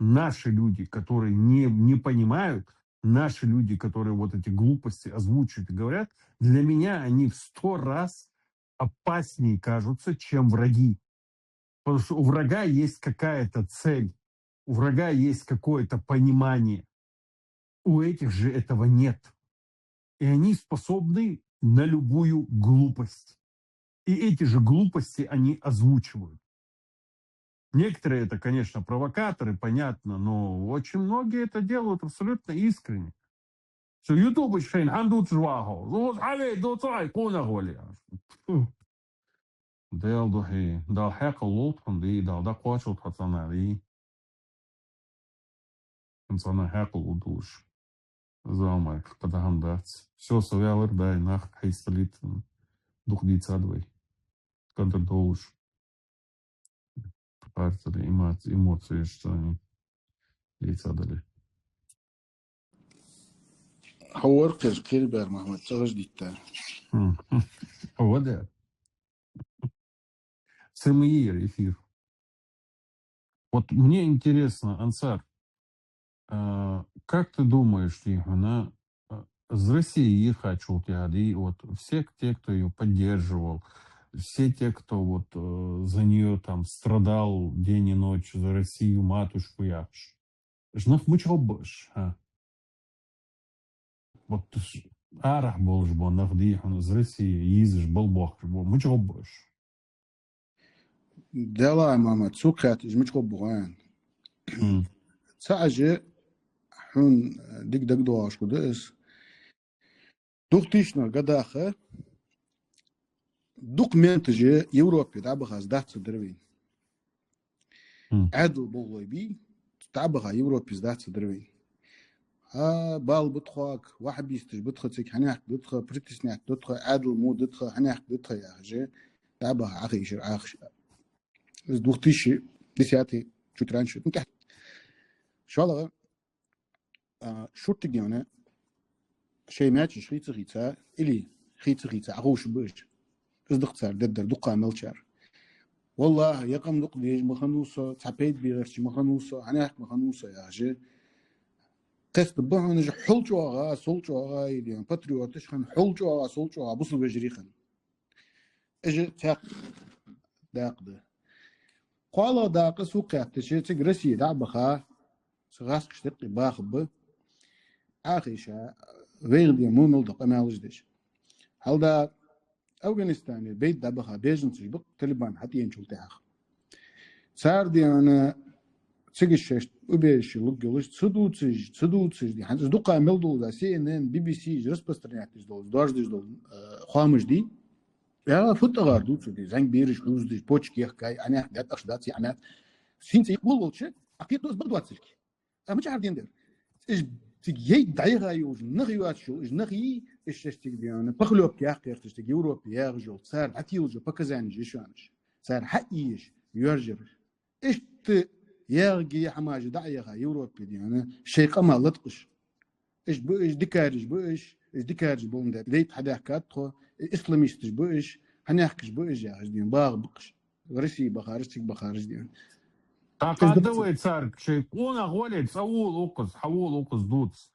наши люди, которые не, не понимают, наши люди, которые вот эти глупости озвучивают и говорят, для меня они в сто раз опаснее кажутся, чем враги. Потому что у врага есть какая-то цель, у врага есть какое-то понимание. У этих же этого нет. И они способны на любую глупость. И эти же глупости они озвучивают. Некоторые это, конечно, провокаторы, понятно, но очень многие это делают абсолютно искренне. Цу ютубе шоайна хӀама дувцаш вагӀа хьо. Зуз хьавей, дувца хьай, къонах вале. Фу. Даьла духьа, Дала хьаькъал лолда хьона, дий, Дала дӀакхоачалда хьо цхьанне, дий. Хьона цхьанне хьаькъал лургдолаш. Зал Майкл, кхы дӀа хӀама дац. Всё, со ваьлар, дай, нах хьайсталийта, дукха дийцад вай. КӀадар долаш. Харцари, эмоци-, эмоцеш царна дийцадале. Хьо вар кхераш, кхерабаьр Махьмад, цӀагӀа дитта. Хм. Хьо ваде. Самиир эфир. Вот мне интересно, Ансар, а, как ты думаешь, дий хьона, а, из России йийхачул тӀехьа, дий, вот все те, кто её поддерживал, все те, кто вот, э, за неё там страдал день и ночь, за Россию матушку яхаш. Уж нах мича гӀоргба уж, хӀа? Вот уж арахьа болаш бола нах, дий хьона, из России йизаш, бала боаккхаш бола, мича гӀоргба уж? Даьла, Махьмад, сога хаьттача, мича гӀоргба хой? Хм. Цхьа ажа хьона дика дагадоагӀаш хургда из. Двухтысячных годах дукха менташ Европе дӀабахача дац ца дар вайна. Мгм. Ӏаьдала болхлой бий, дӀабаха Европе дац ца дар вайна. А, бала ба тхога, ваххабисташ ба тха цига, хьанехк да тха, притеснять да тха, Ӏаьдал мо да тха, хьанехк да тха яхаш, дӀабаха Ӏохайшар Ӏохайша. Из двухтысячи десятый, чуть раньше. Ну, тӀехьа. ШоллагӀа, а, шуртига яна, шоай маьчеш хийца-хийца, или хийца-хийца, Ӏоховшаб уж. Из да-кх цар дергдар, дукха мел чар. Валлахӏи, е къам дукха дезаш ма хиннав со, цхьа пайда бе гӀерташ ма хиннав со, хьанехк ма хиннав со, яхаш. Хеста ба хьона уж хьул чӀоагӀа, сол чӀоагӀа, или патриоташ хинна, хьул чӀоагӀа, сол чӀоагӀа бусалба вежарий хинна. Уж цхьаькха дакъа да. КхоалагӀа дакъа сога хаьттача, цига Россе дӀа а баха, са гӀаскхаш деккъе баха ба. Ӏахиша, вайгӀа де мунал да къамаьлаш деш. Хьалда Афганистане бейт дӀабаха беженцаш ба-кх Талибан хьатӀаеначул тӀехьагӀа. Цар дена цига шоашта убежище лургйолаш ца дувцаш, ца дувцаш ди. ХӀанз из дукха мел дола, C N N, B B C распространять деш дола, доаржадеш дола, э, хоамаш ди. Яла фу тӀагӀар дувцар ди, зӀамига бераш хьувзадеш, почки яхкай, Ӏанех дат аш дац, Ӏанех. Синца йикъ волча, а кхетаду из бакъдоацилга. Амма чӀоагӀа ден дер. Уж цига яй дӀаяха йолаш нах йоацаш йола, уж нах йий, уж шоаш цига дена похлёбка яккха гӀерташ цига Европе ягӀаш йола, цар дӀателаш йола показанеш я шоана уж. Цар хьаийш, йоаржараш. Иштта ягӀаги хӀамаш дӀа а яха Европе дена, шоай къаман латкъаш. Уж ба уж, дикареш ба уж, уж дикареш болга дайта хьадаьхкад тхо, исламисташ ба уж, хьанехкаш ба уж, яхаш дена, багӀа ба-кх уж. Россе бахараш, цига бахараш дена. ТӀаккха Из да да вай царга, шоай къонах вале, цӀавола укхаза, хьавола укхаза дувца.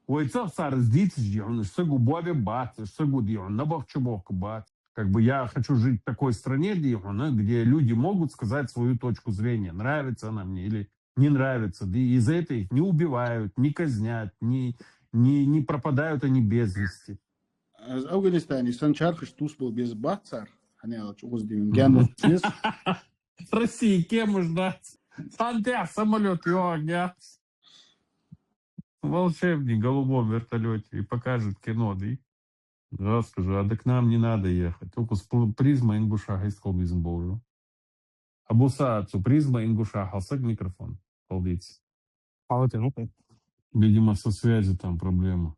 Вай цӀагӀа цар из дийцача, дий хьона, уж саго боабе бац, уж саго, дий хьона, набахча бохка бац. Как бы я хочу жить в такой стране, дий хьона, где люди могут сказать свою точку зрения, нравится она мне или не нравится. Да и из-за этого их не убивают, не казнят, не, не, не пропадают они без вести. Из Афганистане санна чархашта тувсабала беза бац цар, хӀана аьлча укхаза дена гаьна вац. Россе кемаш дац. Цхьан тӀехьа самолёт йоагӀаргьяц. Волшебник в голубом вертолёте и покажет кино, да? Да, скажи, а да к нам не надо ехать. Только с пл-, призма ингуша хьайстхал безам болжу. Абу Саад, цу призма ингуша хьалсаг микрофон. Халдиц. Хьалатен, окей. Видимо, со связью там проблема.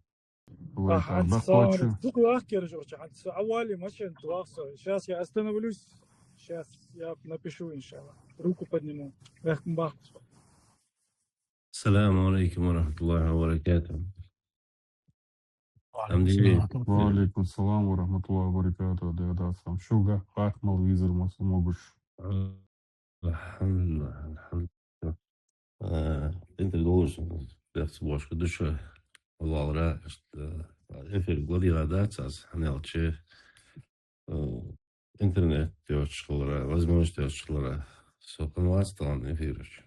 Ой, Ага, там, да, ассаламу алейкум. Дукха вахкер жо ча, хӀанз со Ӏавали машен туахса. Сейчас я остановлюсь. Сейчас я напишу, иншаллах. Руку подниму. Вехкун бахпус. السلام عليكم ورحمة الله وبركاته. وعليكم السلام ورحمة الله. وعليكم السلام ورحمة الله وبركاته. Да, да, сам. Шуга, как мал визер, мал сумогуш. الحمد لله، الحمد لله. Э, интер должен, бехца бошка душа, валлара, что эфир гладира дац аз, хӀана аьлча, э, интернет йоацаш хилара, возможность йоацаш хилара, со хиннавац тахан эфира чу.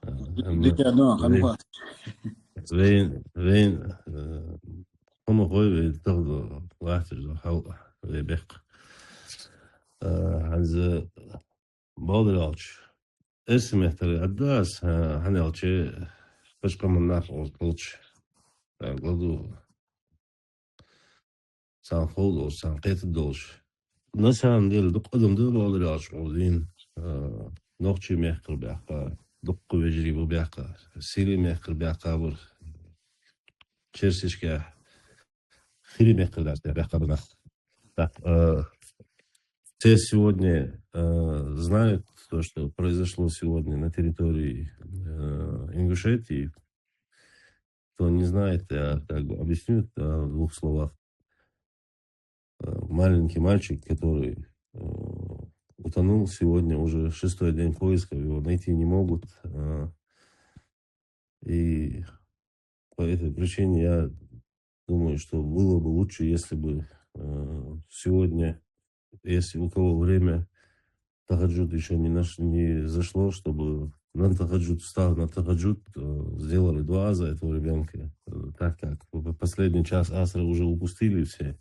Э, амма Дика да, вай, хиннавац. Вай, вай, э, хӀама хой, вай тахда латташ да хьал, вай бехк. Э, хӀанз, бакъдар аьлча, эрсий меттала аргда аз, э, хӀана аьлча, кхыча къаман нах укхаза хилча, э, гладу. Царна хов долаш, царна кхетаргдолаш. На самом деле, дукха адам да, бакъдар аьлча, укхаза дийна, э, нохчий мехкара баьхка, дукха вежарий ба баьхка, Сирий мехкара баьхка бар, Черсечкахь, Хирий мехкара баьхка бар нах. Так, э, все сегодня, э, знают то, что произошло сегодня на территории, э, Ингушетии. Кто не знает, я как бы объясню, э, в двух словах. Э, маленький мальчик, который, э, утонул, сегодня уже шестой день поисков, его найти не могут. Э, и по этой причине я думаю, что было бы лучше, если бы, э, сегодня, если у кого время, тахаджуд ещё не наш-, не зашло, чтобы на тахаджуд встав, на тахаджуд, э, сделали дуа за этого ребёнка, э, так как в последний час асра уже упустили все.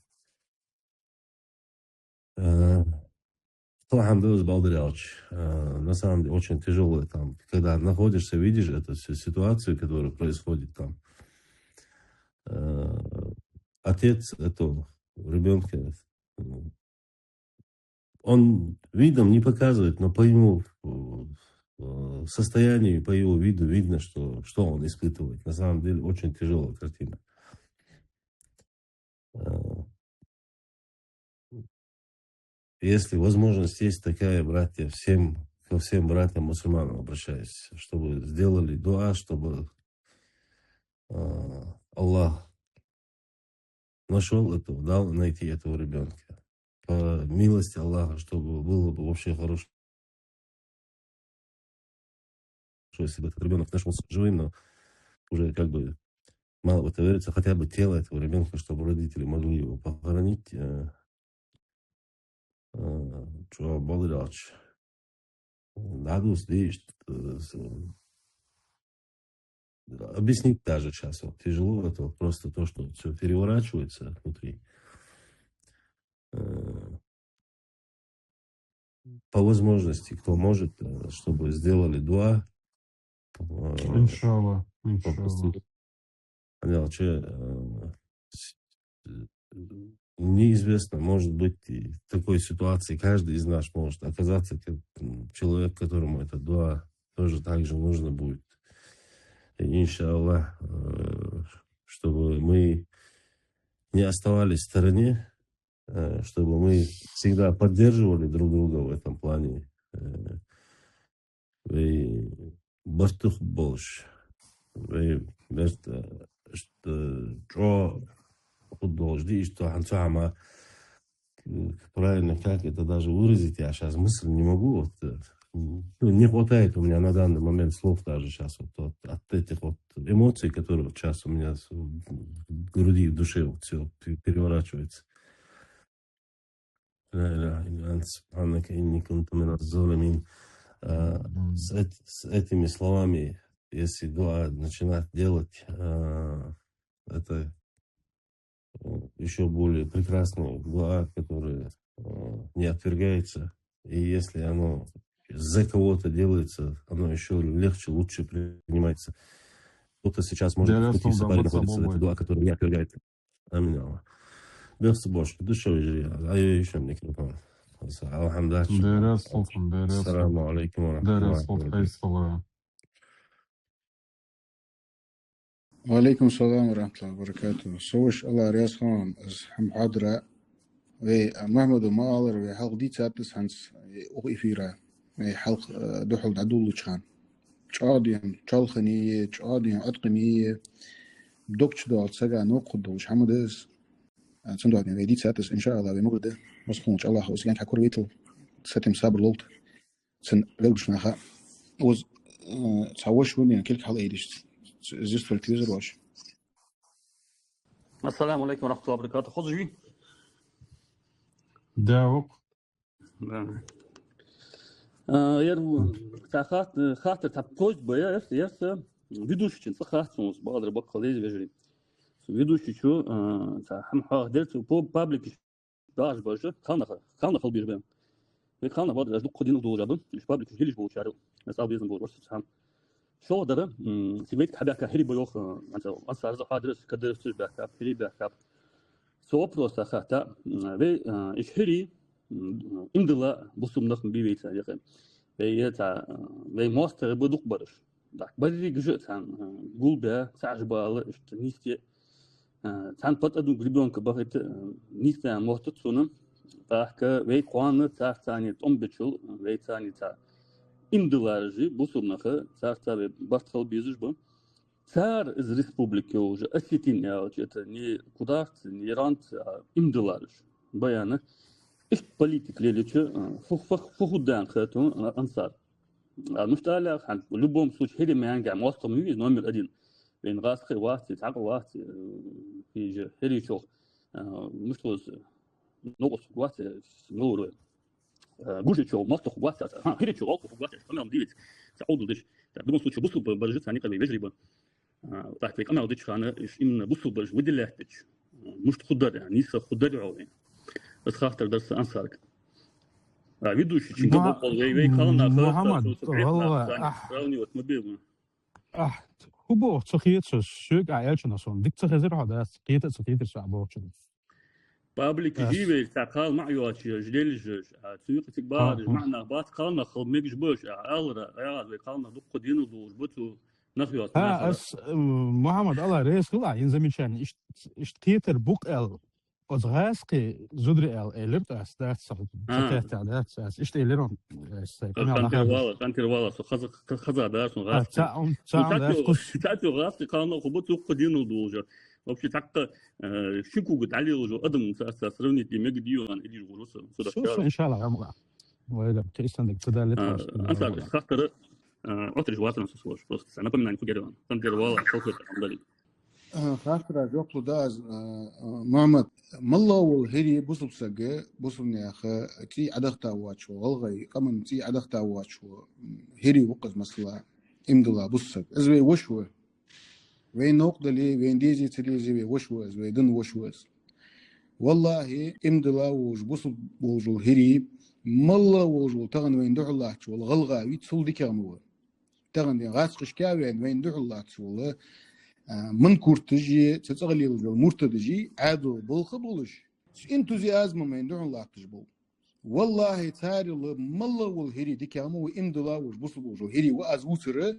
Э, алхамдулиллах, бакъдар аьлча, э, на самом деле очень тяжело там, когда находишься, видишь эту всю ситуацию, которая происходит там. Э, отец этого ребёнка, э, он видом не показывает, но по его, э, э, состоянию, по его виду видно, что, что он испытывает. На самом деле очень тяжелая картина. Э, если возможность есть такая, братья, всем, ко всем братьям мусульманам обращаюсь, чтобы сделали дуа, чтобы, э, Аллах нашёл этого, дал найти этого ребёнка. По милости Аллаха, чтобы было бы вообще хорошо. если бы этот ребёнок нашёлся живым, но уже как бы мало в это верится, хотя бы тело этого ребёнка, чтобы родители могли его похоронить. Э, э, чё, баларалч? Да, дус, видишь, э, с-, объяснить даже щас вот тяжело. Это вот просто то, что всё переворачивается внутри. Э, по возможности, кто может, э, чтобы сделали дуа. Э, Иншаллах, иншаллах. Попросить. Понял, чё, э, с-, э, неизвестно, может быть, и в такой ситуации каждый из нас может оказаться, как, м, человек, которому эта дуа тоже так же нужно будет. И, иншаллах, э, чтобы мы не оставались в стороне, э, чтобы мы всегда поддерживали друг друга в этом плане. Э, вай барт хургболаш, вай барт, э, ишта чӀоагӀа хургдолаш да, ишта хӀанз цу хӀама, э, правильно, как это даже выразить, я щас мысль не могу, вот, э, ну, не хватает у меня на данный момент слов даже щас, вот, вот от этих вот эмоций, которые вот щас у меня с-, в груди, в душе вот всё пе-, переворачивается. لا إله إلا أنت سبحانك إني كنت من الظالمين. Э, с эт-, с этими словами, если дуа начинать делать, э, это, э, ещё более прекрасная дуа, которая, э, не отвергается. И если оно за кого-то делается, оно ещё легче, лучше принимается. Кто-то сейчас, может быть, в каких-то ситуациях находится, это дуа, которая не отвергается. Амин, я Аллах. Бехса бош, душевый жри, а я ещё микрофон. Алхамдулиллах. Дерес хултун, дерес хултун. Ассаламу алейкум ва рахматуллахи ва баракатуху. Дерес хултун, хайсалра. Ва алейкум салам ва рахматуллахи ва баракатуху. Со ваш Аллах раьза хилва, аз хӀама хьадра. Вай, а, Мухьаммада ма аллара, вай хьалха дийцад аз хӀанз, э, укх эфира. Вай хьалха, э, духьал дӀадоладеча хана. ЧӀоагӀа дийна чоалхане, чӀоагӀа дийна Ӏоткъаме, дог чу доагӀача сага новкъа хургдолаш хӀама да из. А, цудухьа вай дийцад аз, иншааллах, вай могар да. Масхаланча Аллахо из гаьнча хьакоравайтал, сатем сабар лолда цун лелгаш наха. Оз, э, цхьа воша ванна кулг хьалъайдеш, з-, зиствал телевизор воша. Ассаламу алейкум ва рахматуллахи ва баракатуху. Хоза вий? Да, вок. Да. А, ер, цхьа хат-, хаттар, цхьа просьба я, ер, ер са ведущийчун цӀи хатта сона, бакъдар баккхал леза вежарий. Ведущийчо, а, цхьа хӀама хьоахадир, цу по-, пабликаш дагӀаш бараш, кхалнах, кхалнах хила безаш ба. Вай кхалнах бакъдар, аш дукха динал долаш ба, уж пабликаш дилиш болчар, аз ала безам болаш, орцах цхьан. ШоллагӀдар, м, цига вайцига хьабаьхка хӀирий ба йоах, а, Ансар, Ансар Захадрас, Кадырас цуш баьхкаб, хӀирий баьхкаб. Цу вопроса хатта, м, вай, а, уж хӀирий, м, иман дола бусалба нах ма бий вайца, яхе. Вай, е ца, а, вай моастагӀий ба дукха бараш. ТӀаккха берригаш а царна, а, гулбаь, цхьа а бала, иштта нийсде, а, царна под одну гребёнку бахийта, а, нийсдаь моттац сона. ТӀаккха вай кхоана царца цхьана тӀом бечул, вайца цхьана ца иман долараш, бусалба нах, царца вай барт хила безаш ба. Цар из республика йолаш, осетин аьлча, это не кударцы, не иранцы, а иман долараш. Баяна. Иштта политика лелача, а, фу, фу, фу хургда аьнна хет хьона, а, Ансар. А, ну, что ли, хӀанз, в любом случае, хӀирий маьнга моастагӀа ма вий из номер один. Вайна гӀазкхий вац, цхьаккха вац, э, хӀирий, хӀирийчох, э, мишта хул из, новкъостал вац, э, с-, мила вар вай. Э, гужичо, моастагӀа вац, ха, хӀирийчо, гӀалгӀа вац, къамаьл дувц, цхьа Ӏовдал деш. Так, в любом случае, бусалба бараш цхьана юкъе вай вежарий ба. А, так, вай къамаьл деча хана, уж именно бусалба бараш выделять дича, а, мишта хургдар, а, нийса хургдар хьона вайна. Из хаттар дар са Ансарга. А, ведущийчунга боккъал вай, вай кхалнах, Мухьаммад, цу, цу гӀалгӀа, сравнивать ма бе ма. Ахь, фу боху, ца хеташ, соьга а аьлча, сона дика ца хезар хьо, дац, кхета а ца кхетар со а бохучун. Паблик жи вай, цхьа кхал ма йоацаш, жделижаш, а, цу юкъе цига бахараш, маӀа нах бац, кхалнах хила мегаш ба уж, а, алара, а, вай кхалнах дукха динал долаш ба цу нах йоацаш. Ха, ас, э, Мухьаммад, Аллах раьза хилва, ин замечание, ишт-, ишта кхетар бу-кх аьлла, оцу гӀазкхий зударий аьлла, элира-кх аз, дац, ца хетта, дац, аз ишта элира, э, сай, къамаьл нах хӀанз. Къантир вала, къантир вала, со хаза, хаза дар сона гӀазкхий. Цхьа, цхьа, цхьа, цхьа гӀазкхий кхалнах хургба цу юкъе динал долаш. Вообще, цхьаккха, э, шин кога тӀа лелаш вола адам царца сравнить е мегаш дий аьнна, илиш гӀур ва со, со даккхар. Со, со, иншаллах, амма. Вай да, кхестан дика ца дале, а, просто, Ансар, хаттар, Отрыв вацаран со слож. Просто са напоминание ху дерван. Там дервала, шалхе там дали. Хаттара жоп лу да аз, Мухьаммад. Малла вола хӀирий бусалба саг, бусалба наьха цӀий Ӏодахийта воацаш вола, гӀалгӀай къаман цӀий Ӏодахийта воацаш вола хӀирий ва-кх из, масала, иман дилла бусалба саг. Из вай воша ва. Вайна новкъа дале, вайна дезе, ца дезе, вай воша ва из, вай дина воша ва из. Валлахьи, иман дилла волаш, бусалба волаш вола хӀирий, малла волаш вола, тахан вайна духьал латташ вола гӀалгӀа вий, цул дикагӀа ма ва. Тахан ден гӀазкхашка а вена, вайна духьал латташ вола, а, манкурташи, цу цӀагӀа лелаш йола муртадаши, Ӏаьдал балха болаш, цу энтузиазмом вайна духьал латташ бола. Валлахьи, царел малла вола хӀирий дикагӀа ма ва, иман дилла волаш, бусалба волаш вола хӀирий ва аз вувцар,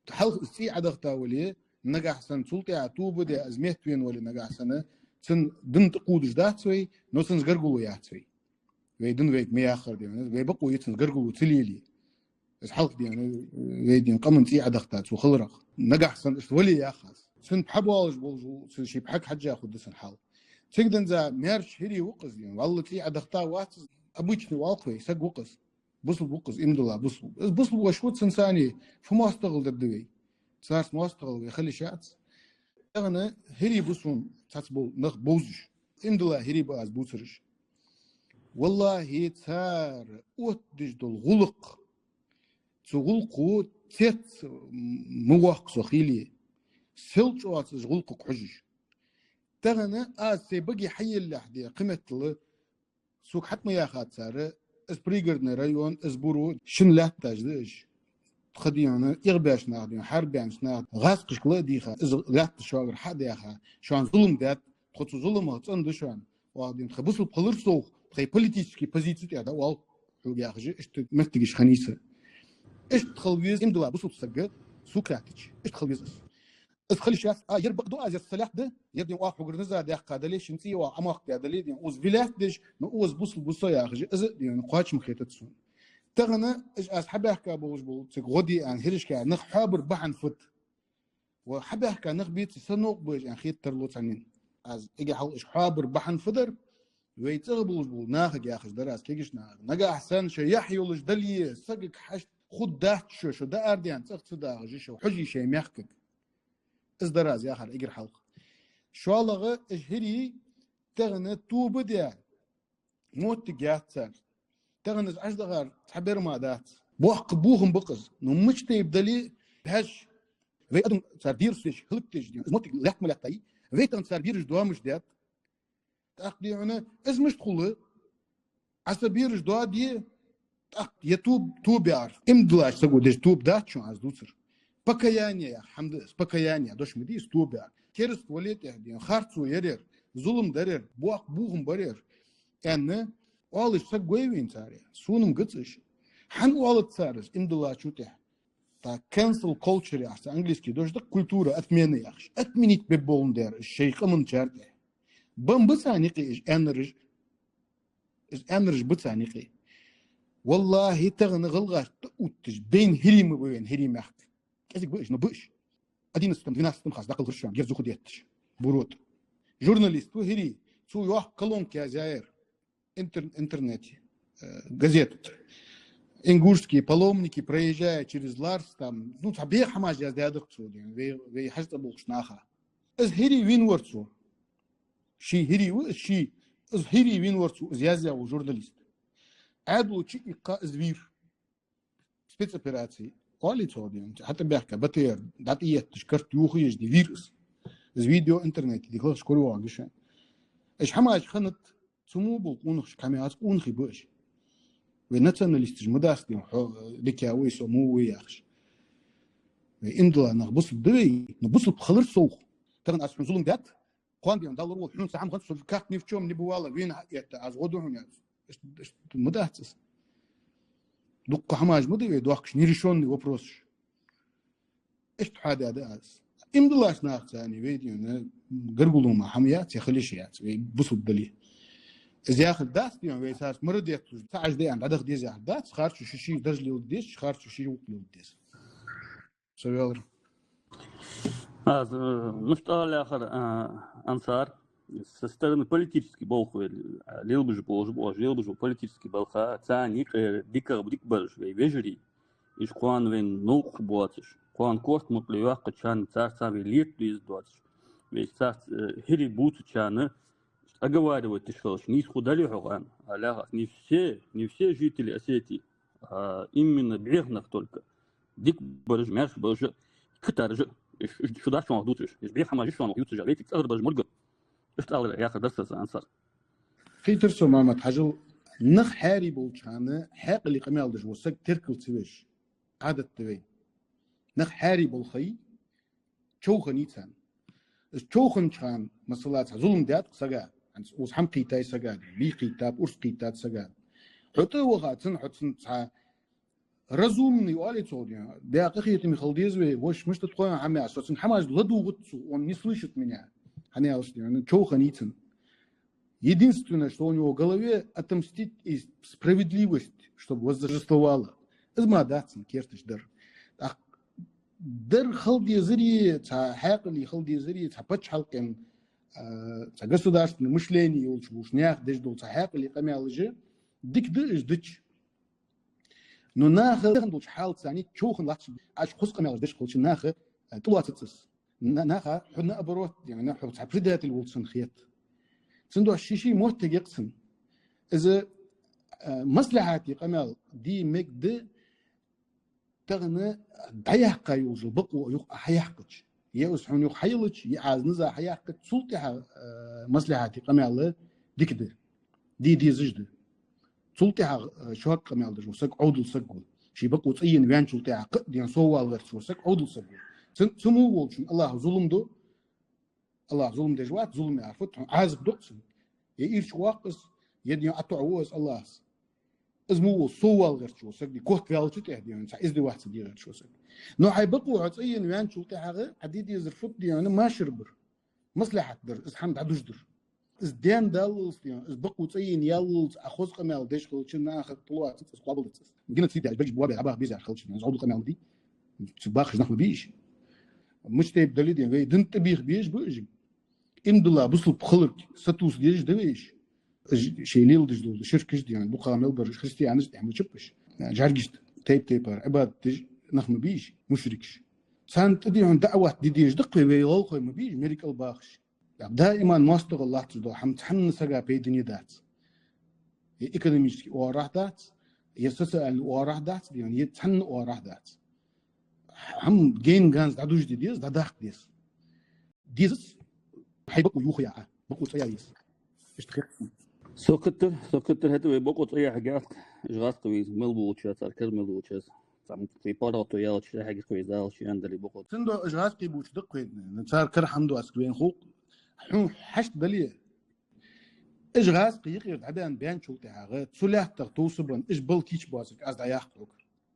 хьалха из цӀий Ӏодахийта вале, нагахьа санна цул тӀехьа тоба даь, из меттавена вале, нагахьа санна цун дина тӀакхувдаш дац вай, но цунца гаргало яц вай. Вай дина вайга ма яххара, ден, вай бокъо я цунца гаргало ца лелае. Из хьалха, ден, вай, ден, къаман цӀий Ӏодахийта цо хиларах. Нагахьа санна иштта вале, яхаш, цун пхьа болаш болаш, цун ший пхьага хьежжа хургда цун хьал. Цига денз маьрша хӀирий ва-кх из, ден, валла цӀий Ӏодахийта вац из, обычный валкх вай, саг ва-кх из. Бусалба ва-кх из, иман дилла бусалба. Из бусалба воша ва, цунца цхьана фу моастагӀал дергда вай? Царца моастагӀал вай хила йиш яц. Тахан хӀирий ба сона цхьацца бола нах бовзаш. Иман дилла хӀирий ба аз бувцараш. Валлахьи, цар оттадеш дола гӀулакх, цу гӀулакхо цец ма воаккх со хиле, сел чӀоагӀа цу гӀулакхага хьожаш. Тахан аз сай баге хьаеллалехь, ден, кхыметтел сога хӀама яхац цар, из Пригородный район, из Буро, шин лаьтташ да уж. Тха, ден, эгӀабаьча наха, ден, хьарбаьннача наха, гӀазкхашка ла а дийха, из лаьтта шугара хьа а даьха, шоана зулам даьд, тхо цу зуламах цӀена да шоана, оаха, ден, тха бусалба хилар совгӀа, тхоай политически позици тӀа да, оал хьога яхаш, иштта моттигаш хиннай са. Иштта хила веза, иман дилла бусалба саг, сога хаьттача, иштта хила веза из. Из хила йиш яц, а, ер бакъду аз, ер са лаьтта да, ер, ден, оаха хьогара низа даьккха дале, шин цӀий оаха Ӏомоаккха дале, ден, укхаза виляет деш, но укхаза бусалба ва со яхаш, из, ден, кхоачам хетац сона. Тахан уж аз хьабаьхка болаш бола, цига гӀо де аьнна, хӀирашка нах хьоабар бахьан фуд? Ва хьабаьхка нах беций са новкъа ба уж аьнна хетар ло цхьаннена. Аз эггара хьалха уж хьоабар бахьан фу дар? Вай цӀагӀа болаш бола нахага яхаш дар аз, кегийча нахага. Нагахьа санна шо яхь йолаш дале, сагага хьашт хургдац шо, шо даар даьнна цӀагӀа ца дахаш, шо хьожий шоай мехкага. Из дар аз яхар эггара хьалха. ШоллагӀа, уж хӀирий тахан тоба даь моттиг яц цар. Тахан из Ӏаш дахар цхьа бер мара дац. Боккха бохам ба-кх из. Ну, мича тайпа дале а, хьажа, вай адам цар дерригаш хӀалакдеш, ден, из моттиг лаьтта ма лаьттай, вай тахан цар бераш доамаш даьд. ТӀаккха, ден, из мишта хул? Ӏа са бераш доаде, тӀаккха е тоба, тоба яр. Иман диллача саго деш тоба дац шоана аз дувцар. Покаяние яха хӀама да из, покаяние, дош ма дий из тоба яр. Кераста вале тӀехьа, ден, харцо яр ер, зулам дар ер, боккха бохам бар ер, аьнна, оалаш саг гой вайна цар. Сона-м гац уж. ХӀана оалац цар из иман диллачул тӀехьа? ТӀаккха cancel culture яхаш, цу английски дош да-кх, культура отмены яхаш. Отменить бе боландаь уж шоай къаманчар тӀехьа. Ба-м ба царна юкъе уж аьннараш, уж аьннараш ба царна юкъе. Валлахьи, тахан гӀалгӀашта тӀаотташ, байна хӀирий ма ба вайна, хӀирий мехка. КӀезига ба уж, но ба уж. Одиннадцатом, двенадцатом хас дӀакхалхар шоана, герз уху детташ. Бурот. Журналист ва хӀирий, цо йоккха колонка язъяьяр интер-, интернете, э, газета. «Ингушские паломники, проезжая через Ларс», там, ну, цхьа беха хӀамаш яздаьд-кх цо, ден, вай, вай хьажцӀа болхаш наха. Из хӀирий вийна вар цо. Ший хӀирий ва из ший, из хӀирий вийна вар цо, из язъяь вола журналист. Ӏаьдало чу иккха из вийра. Спецопераци оалий цох, ден, хьатӀабаьхка БТР дӀатӀаетташ, карт юха еш де вийра из. Из видео интернете дика лахаш кора воагӀаргда шоана. Уж хӀамаш хиннад, цу мо бола къонахашка хӀама яц, къонахий ба уж. Вай националисташ ма дац, ден, хьо дика вай, со мо вай яхаш. Вай иман дилла нах, бусалба да вай, но бусалба хилар совгӀа. Тахан аз хьона зулам даьд, кхоана, ден, Далла вола хьона са хӀама хиннад, со как ни в чём не бывало, вайна хьаэтта, аз гӀо ду хьона яц. Иштта, иштта ма дац из. Дукха хӀамаш ма да вай доахкаш, нерешённый вопросаш. Иштта хьадаь да аз. Иман диллача нахаца, вай, ден, гаргало ма хӀама яц, е хила йиш яц, вай бусалба дале. Из яхар дац, ден, вай царца мара детталуш, цхьа Ӏаш да аьнна дӀадаха деза яхар дац, харцо ший-ший дарж леладе деза, харцо ший гӀулакх леладе деза. Со велар. Аз, э, мишта ала яхар, а, Ансар, со стороны политически болх вай, а, лелабеш болаш ба уж, лелабеш бола политически балха, царна юкъера дикагӀа дика бараш вай вежарий, Уж кхоана вайна новкъа боацаш, кхоана корта мукъале йоаккхачарна, царца вай лета дезаш доацаш, вай царца, э, хӀирий бувцачарна оговаривать деш хилча, нийса хӀама далий хьогӀ аьнна, аьлча, не все, не все жители Осетии, а именно бӀеха нах только. Дика бараш, маьрша бараш, кхы таржа, ш-, ш-, шу дац шоана дувцаш, уж бӀеха хӀамаш шоана ювцаш, вайцига цӀагӀара бараш морг. Иштта ала яхар дар са, ансар. Кхийтар со, Мохьмад-Хьажал, нах хьаьрий болча хана хьаькъале къамаьл деш вола саг теркал ца веш, Ӏадат да вайна. Нах хьаьрий болхлой, човханий царна. Из човханча хана, масала, цхьа зулам даьд-кх сага, хӀанз укхаза хӀама кхийтай сага, бий кхийттаб, урс кхийттад сага. Хьо тӀа а ваха, цунна, хьо цунна цхьа разумный оалий цо, дий хьона, дӀа къахетаме хила деза вай, воша мишта тхона хӀама яц, со цунга хӀамаш ладувгӀац цо, он не слышит меня. ХӀана аьлча, дий хьона, човханий цунна. Единственное, что у него в голове, отомстить и справедливость, чтоб восторжествовала. Из мара дац цун керташ дар. ТӀаккха дар хила дезари, цхьа хьаькъале хила дезари, цхьа паччахьалкхен, а, цхьа государственное мышление йолаш болаш наха деш дола цхьа хьаькъале къамаьлаш дика да уж дича. Но наха хинна долча хьалаца царна човхана латташ, Ӏа хоза къамаьлаш деш хилча, наха, э, тӀалоацац из. На-, наха хьо наоборот, дий хьона, хьо цхьа предатель волча санна хет. Цудухьа ший-ший моттиг я-кх цун. Из, э, маслахьате къамаьл де мегаргда, тахан дӀаяьккха йолаш йола бокъо юха хьаяьккхача, е из хьона юха хьаелча, е Ӏа из низа хьаяьккхача, цул тӀехьа, э, маслахьате къамаьл дика да. Де дезаш да. Цул тӀехьа, э, шога къамаьл деш вола саг Ӏовдал саг ва. Ший бокъо цӀена ваьнначул тӀехьа кхы а, дий хьона, соввала гӀерташ вола саг Ӏовдал саг ва. Цу-, цу мо волчунна АллахӀа зулам ду, АллахӀ зулам деш вац, зулам яхар фуд, Ӏазап ду-кх цунна. Е ирча воаккх из, е, дий хьона, ӀотоӀаву из АллахӀас. Из мо вола соввала гӀерташ вола саг, дий, котваьлча тӀехьа, дий хьона, цхьа издеваться де гӀерташ вола саг. Но хьай бокъо хьо цӀена ваьнначул тӀехьагӀа Ӏа де дезар фуд, дий хьона, машар бар, маслахьат дар, из хӀама дӀадужадар. Из даьнна даллалца, дий хьона, из бокъо цӀена яллалца Ӏа хоза къамаьл деш хилча, наха тӀалоацац из, къоабалдац из. Геноцид яхаш, бегаш боабе дӀабаха безаш хилча, из Ӏовдал къамаьл де. Цу бахаш нах ма бий уж. Мишта тайпа дале а, дий хьона, вай дина тӀабеха безаш ба уж. Иман дилла бусалба хиларга сатувса дезаш да вай уж. Уж шоай леладеш дола ширкаш, дий хьона, дукха мел бараш христианаш, тӀехьа мичаб уж. ЖӀаргашта тайп-тайпара Ӏибадат деш нах ма бий уж, мушрикаш. Царна тӀа, дий хьона, даӀват де дезаш да-кх вай, вай лалхой ма бий уж, меррига а бахаш. Даиман моастагӀал латташ дола хӀама цхьанне сага пайдане дац. Е экономически оагӀорахьа дац, е социальни оагӀорахьа дац, дий хьона, е цхьанне оагӀорахьа дац. ХӀама генна-ганза дӀадужаде деза, дӀадаккха деза. Дезац, хьай бокъо юха яа, бокъо цӀа яа еза. Иштта хет. Со кхийтар, со кхийтар, хӀаьта вай бокъо цӀа яхьаргьяц-кх, уж гӀазкхий веза, мел болча, цар кара мел болча. Цхьа м-, тхоай паргӀато яьлча, хьагихвеза аьлча, ян дале бокъо. Цудухьа уж гӀазкхий бувцаш да-кх вайна, цар кара хӀама ду аьнна вайна хов-кх. Хьона хьашт дале, уж гӀазкхий юкъера дӀабаьнна баьнначул тӀехьагӀа, цу лаьттах товсабенна, уж бала кийча боацарг аз дӀаяккха хьога.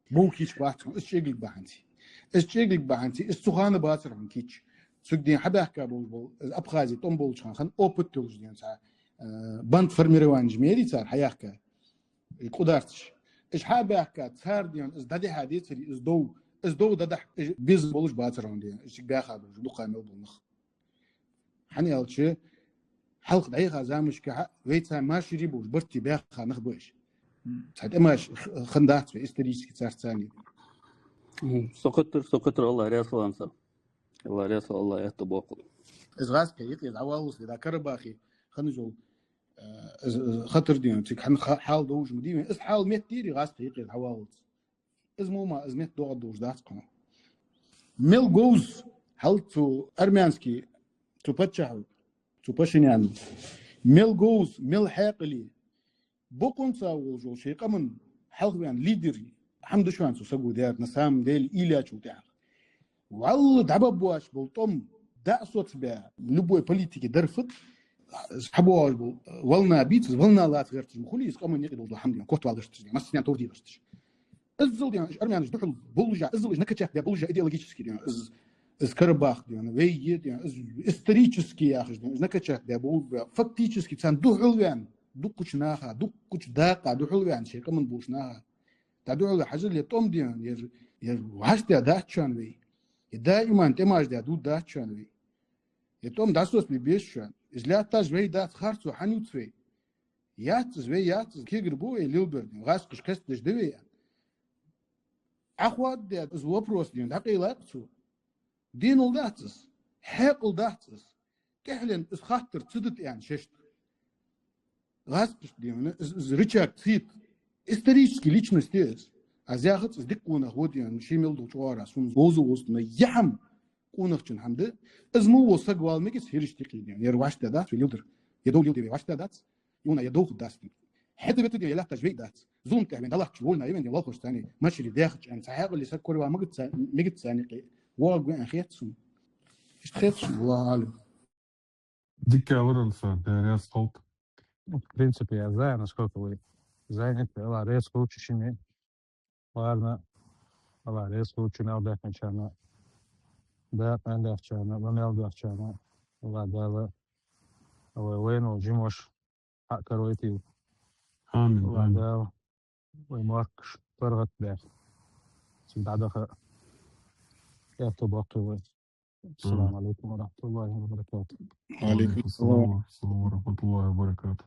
Бов кийча бац хьона, из чӀегилг бахьанца. Из чӀегилг бахьанца, из цу хана бацар хьона кийча. Цуг, дий хьона, хьабаьхка болаш бола, из Абхазе тӀом болча хана, хана опыт йолаш, дий хьона, цхьа, э, бандформированеш ма ярий цар хьаяьхка. Из къударцаш. Уж хьа а баьхка, цар, дий хьона, из дӀадихьа децаре, из дов, из дов дӀадахьа, уж безам болаш бацар хьона, дий хьона, уж цига баьха болаш, дукха мел бола нах. ХӀана аьлча, хьалха дӀаяха замашка хьа вайца машари болаш, барт баьха нах ба уж. Цхьа тӀемаш х-, хиннадац вай исторически царца цхьана. Мгм. Со кхийтар, со кхийтар, АллахӀ раьза хилва царна. АллахӀ раьза хилва, АллахӀа аьттув боаккхалба. Из гӀазкхий юкъера дӀаваллалца, дий, Карабахе хинна йола, э, из, из хатар, дий хьона, цига хьа-, хьал довш ма дий вайна. Из хьал меттадера гӀазкхий юкъера дӀаваллалца. Из мо ма, из меттадоагӀаргдолаш дац-кх хьона. Мел говза хьал цу армянски, цу паччахьо, цу Пашиняно. Мел говза, мел хьаькъале, бокъонца волаш вола шоай къаман хьалхаваьнна лидер хӀама да шоана цу саго даьр, на самом деле, уйла яьчул тӀехьагӀа. ВаллахӀи, дӀабаргбоацаш бола тӀом дӀа а соцабаь, любой политике дар фуд, хьабоагӀаш бола волна бийца, из волна лаца гӀерташ ма хулий, из къаман юкъе долаш дола хӀама, дий хьона, котвала гӀерташ, дий хьона, массанена товрде гӀерташ. Иззал, дий хьона, уж армянаш духьал боллашехь, иззал уж накачать даь боллашехь идеологически, дий хьона, из, из Карабах, дий хьона, вай, дий хьона, из исторически яхаш, дий хьона, уж накачать даь боллашехь, фактически царна духьал ваьнна дуккхача наха, дуккхача дакъа духьал ваьнна шоай къаман болча наха. ДӀадухьал ве, Хьажал, ер тӀом, дий хьона, ер, ер вӀаштӀехьа дац шоана вай. Ер даиман тӀемаш даь дув дац шоана вай. Ер тӀом дӀасоцабе беза шоана. Из лаьтташ вай дац, харцо хьанна ювц вай? Яц из, вай яц из, кегар бу вай лелабер, дий хьона, гӀазкхаша кхестадеш да вай. Ӏохоададаь из вопрос дийна дӀакъайла-кх цо. Денал дац из, хьаькъал дац из, тӀехьленна из хаттар ца дита аьнна шоашта. ГӀазкхашта дийна, из, из рычаг ца йита. Исторически личность я из. Аз яхац из дика къонах ва дийна, ший мел долча оагӀорахьа сона вовза а вовзац, но яхьам къонахчун хӀама да. Из мо вола саг вала мегаций хӀирашта юкъе дийна, ер вӀаштӀехьа дац, вай леладер. Ер дов леладе вай вӀаштӀехьа дац, юна ер довхаргдац. ХӀаьта ветта дийна, е лаьтташ вай дац. Зулам тӀехьа вайна дӀалахкача война а вайна, е лалхошца цхьана машаре даьхача, цхьа хьаькъале саг коравала мегац цхьа-, мегац цхьана юкъе. ВогӀаргва аьнна хет сона. Иштта хет сона, валлахӀи Ӏалам. Дика аьлар Ансар, Даьла раьза хилва. В принципе, я знаю, насколько вы заняты. АллахӀ раьза хилва шуна. Ладно, АллахӀ раьза хилва мел даьхкачарна, дакъа мел даьхкачарна, ма мел даьхкачарна. АллахӀ Дала вай вайна жимаш хьакаройтийла. Амин, АллахӀ амин. Дала вай мехкаш паргӀатбаьб. Цига дӀадаха аьттув боаккхийла вай. السلام عليكم ورحمة الله وبركاته. وعليكم السلام ورحمة الله وبركاته.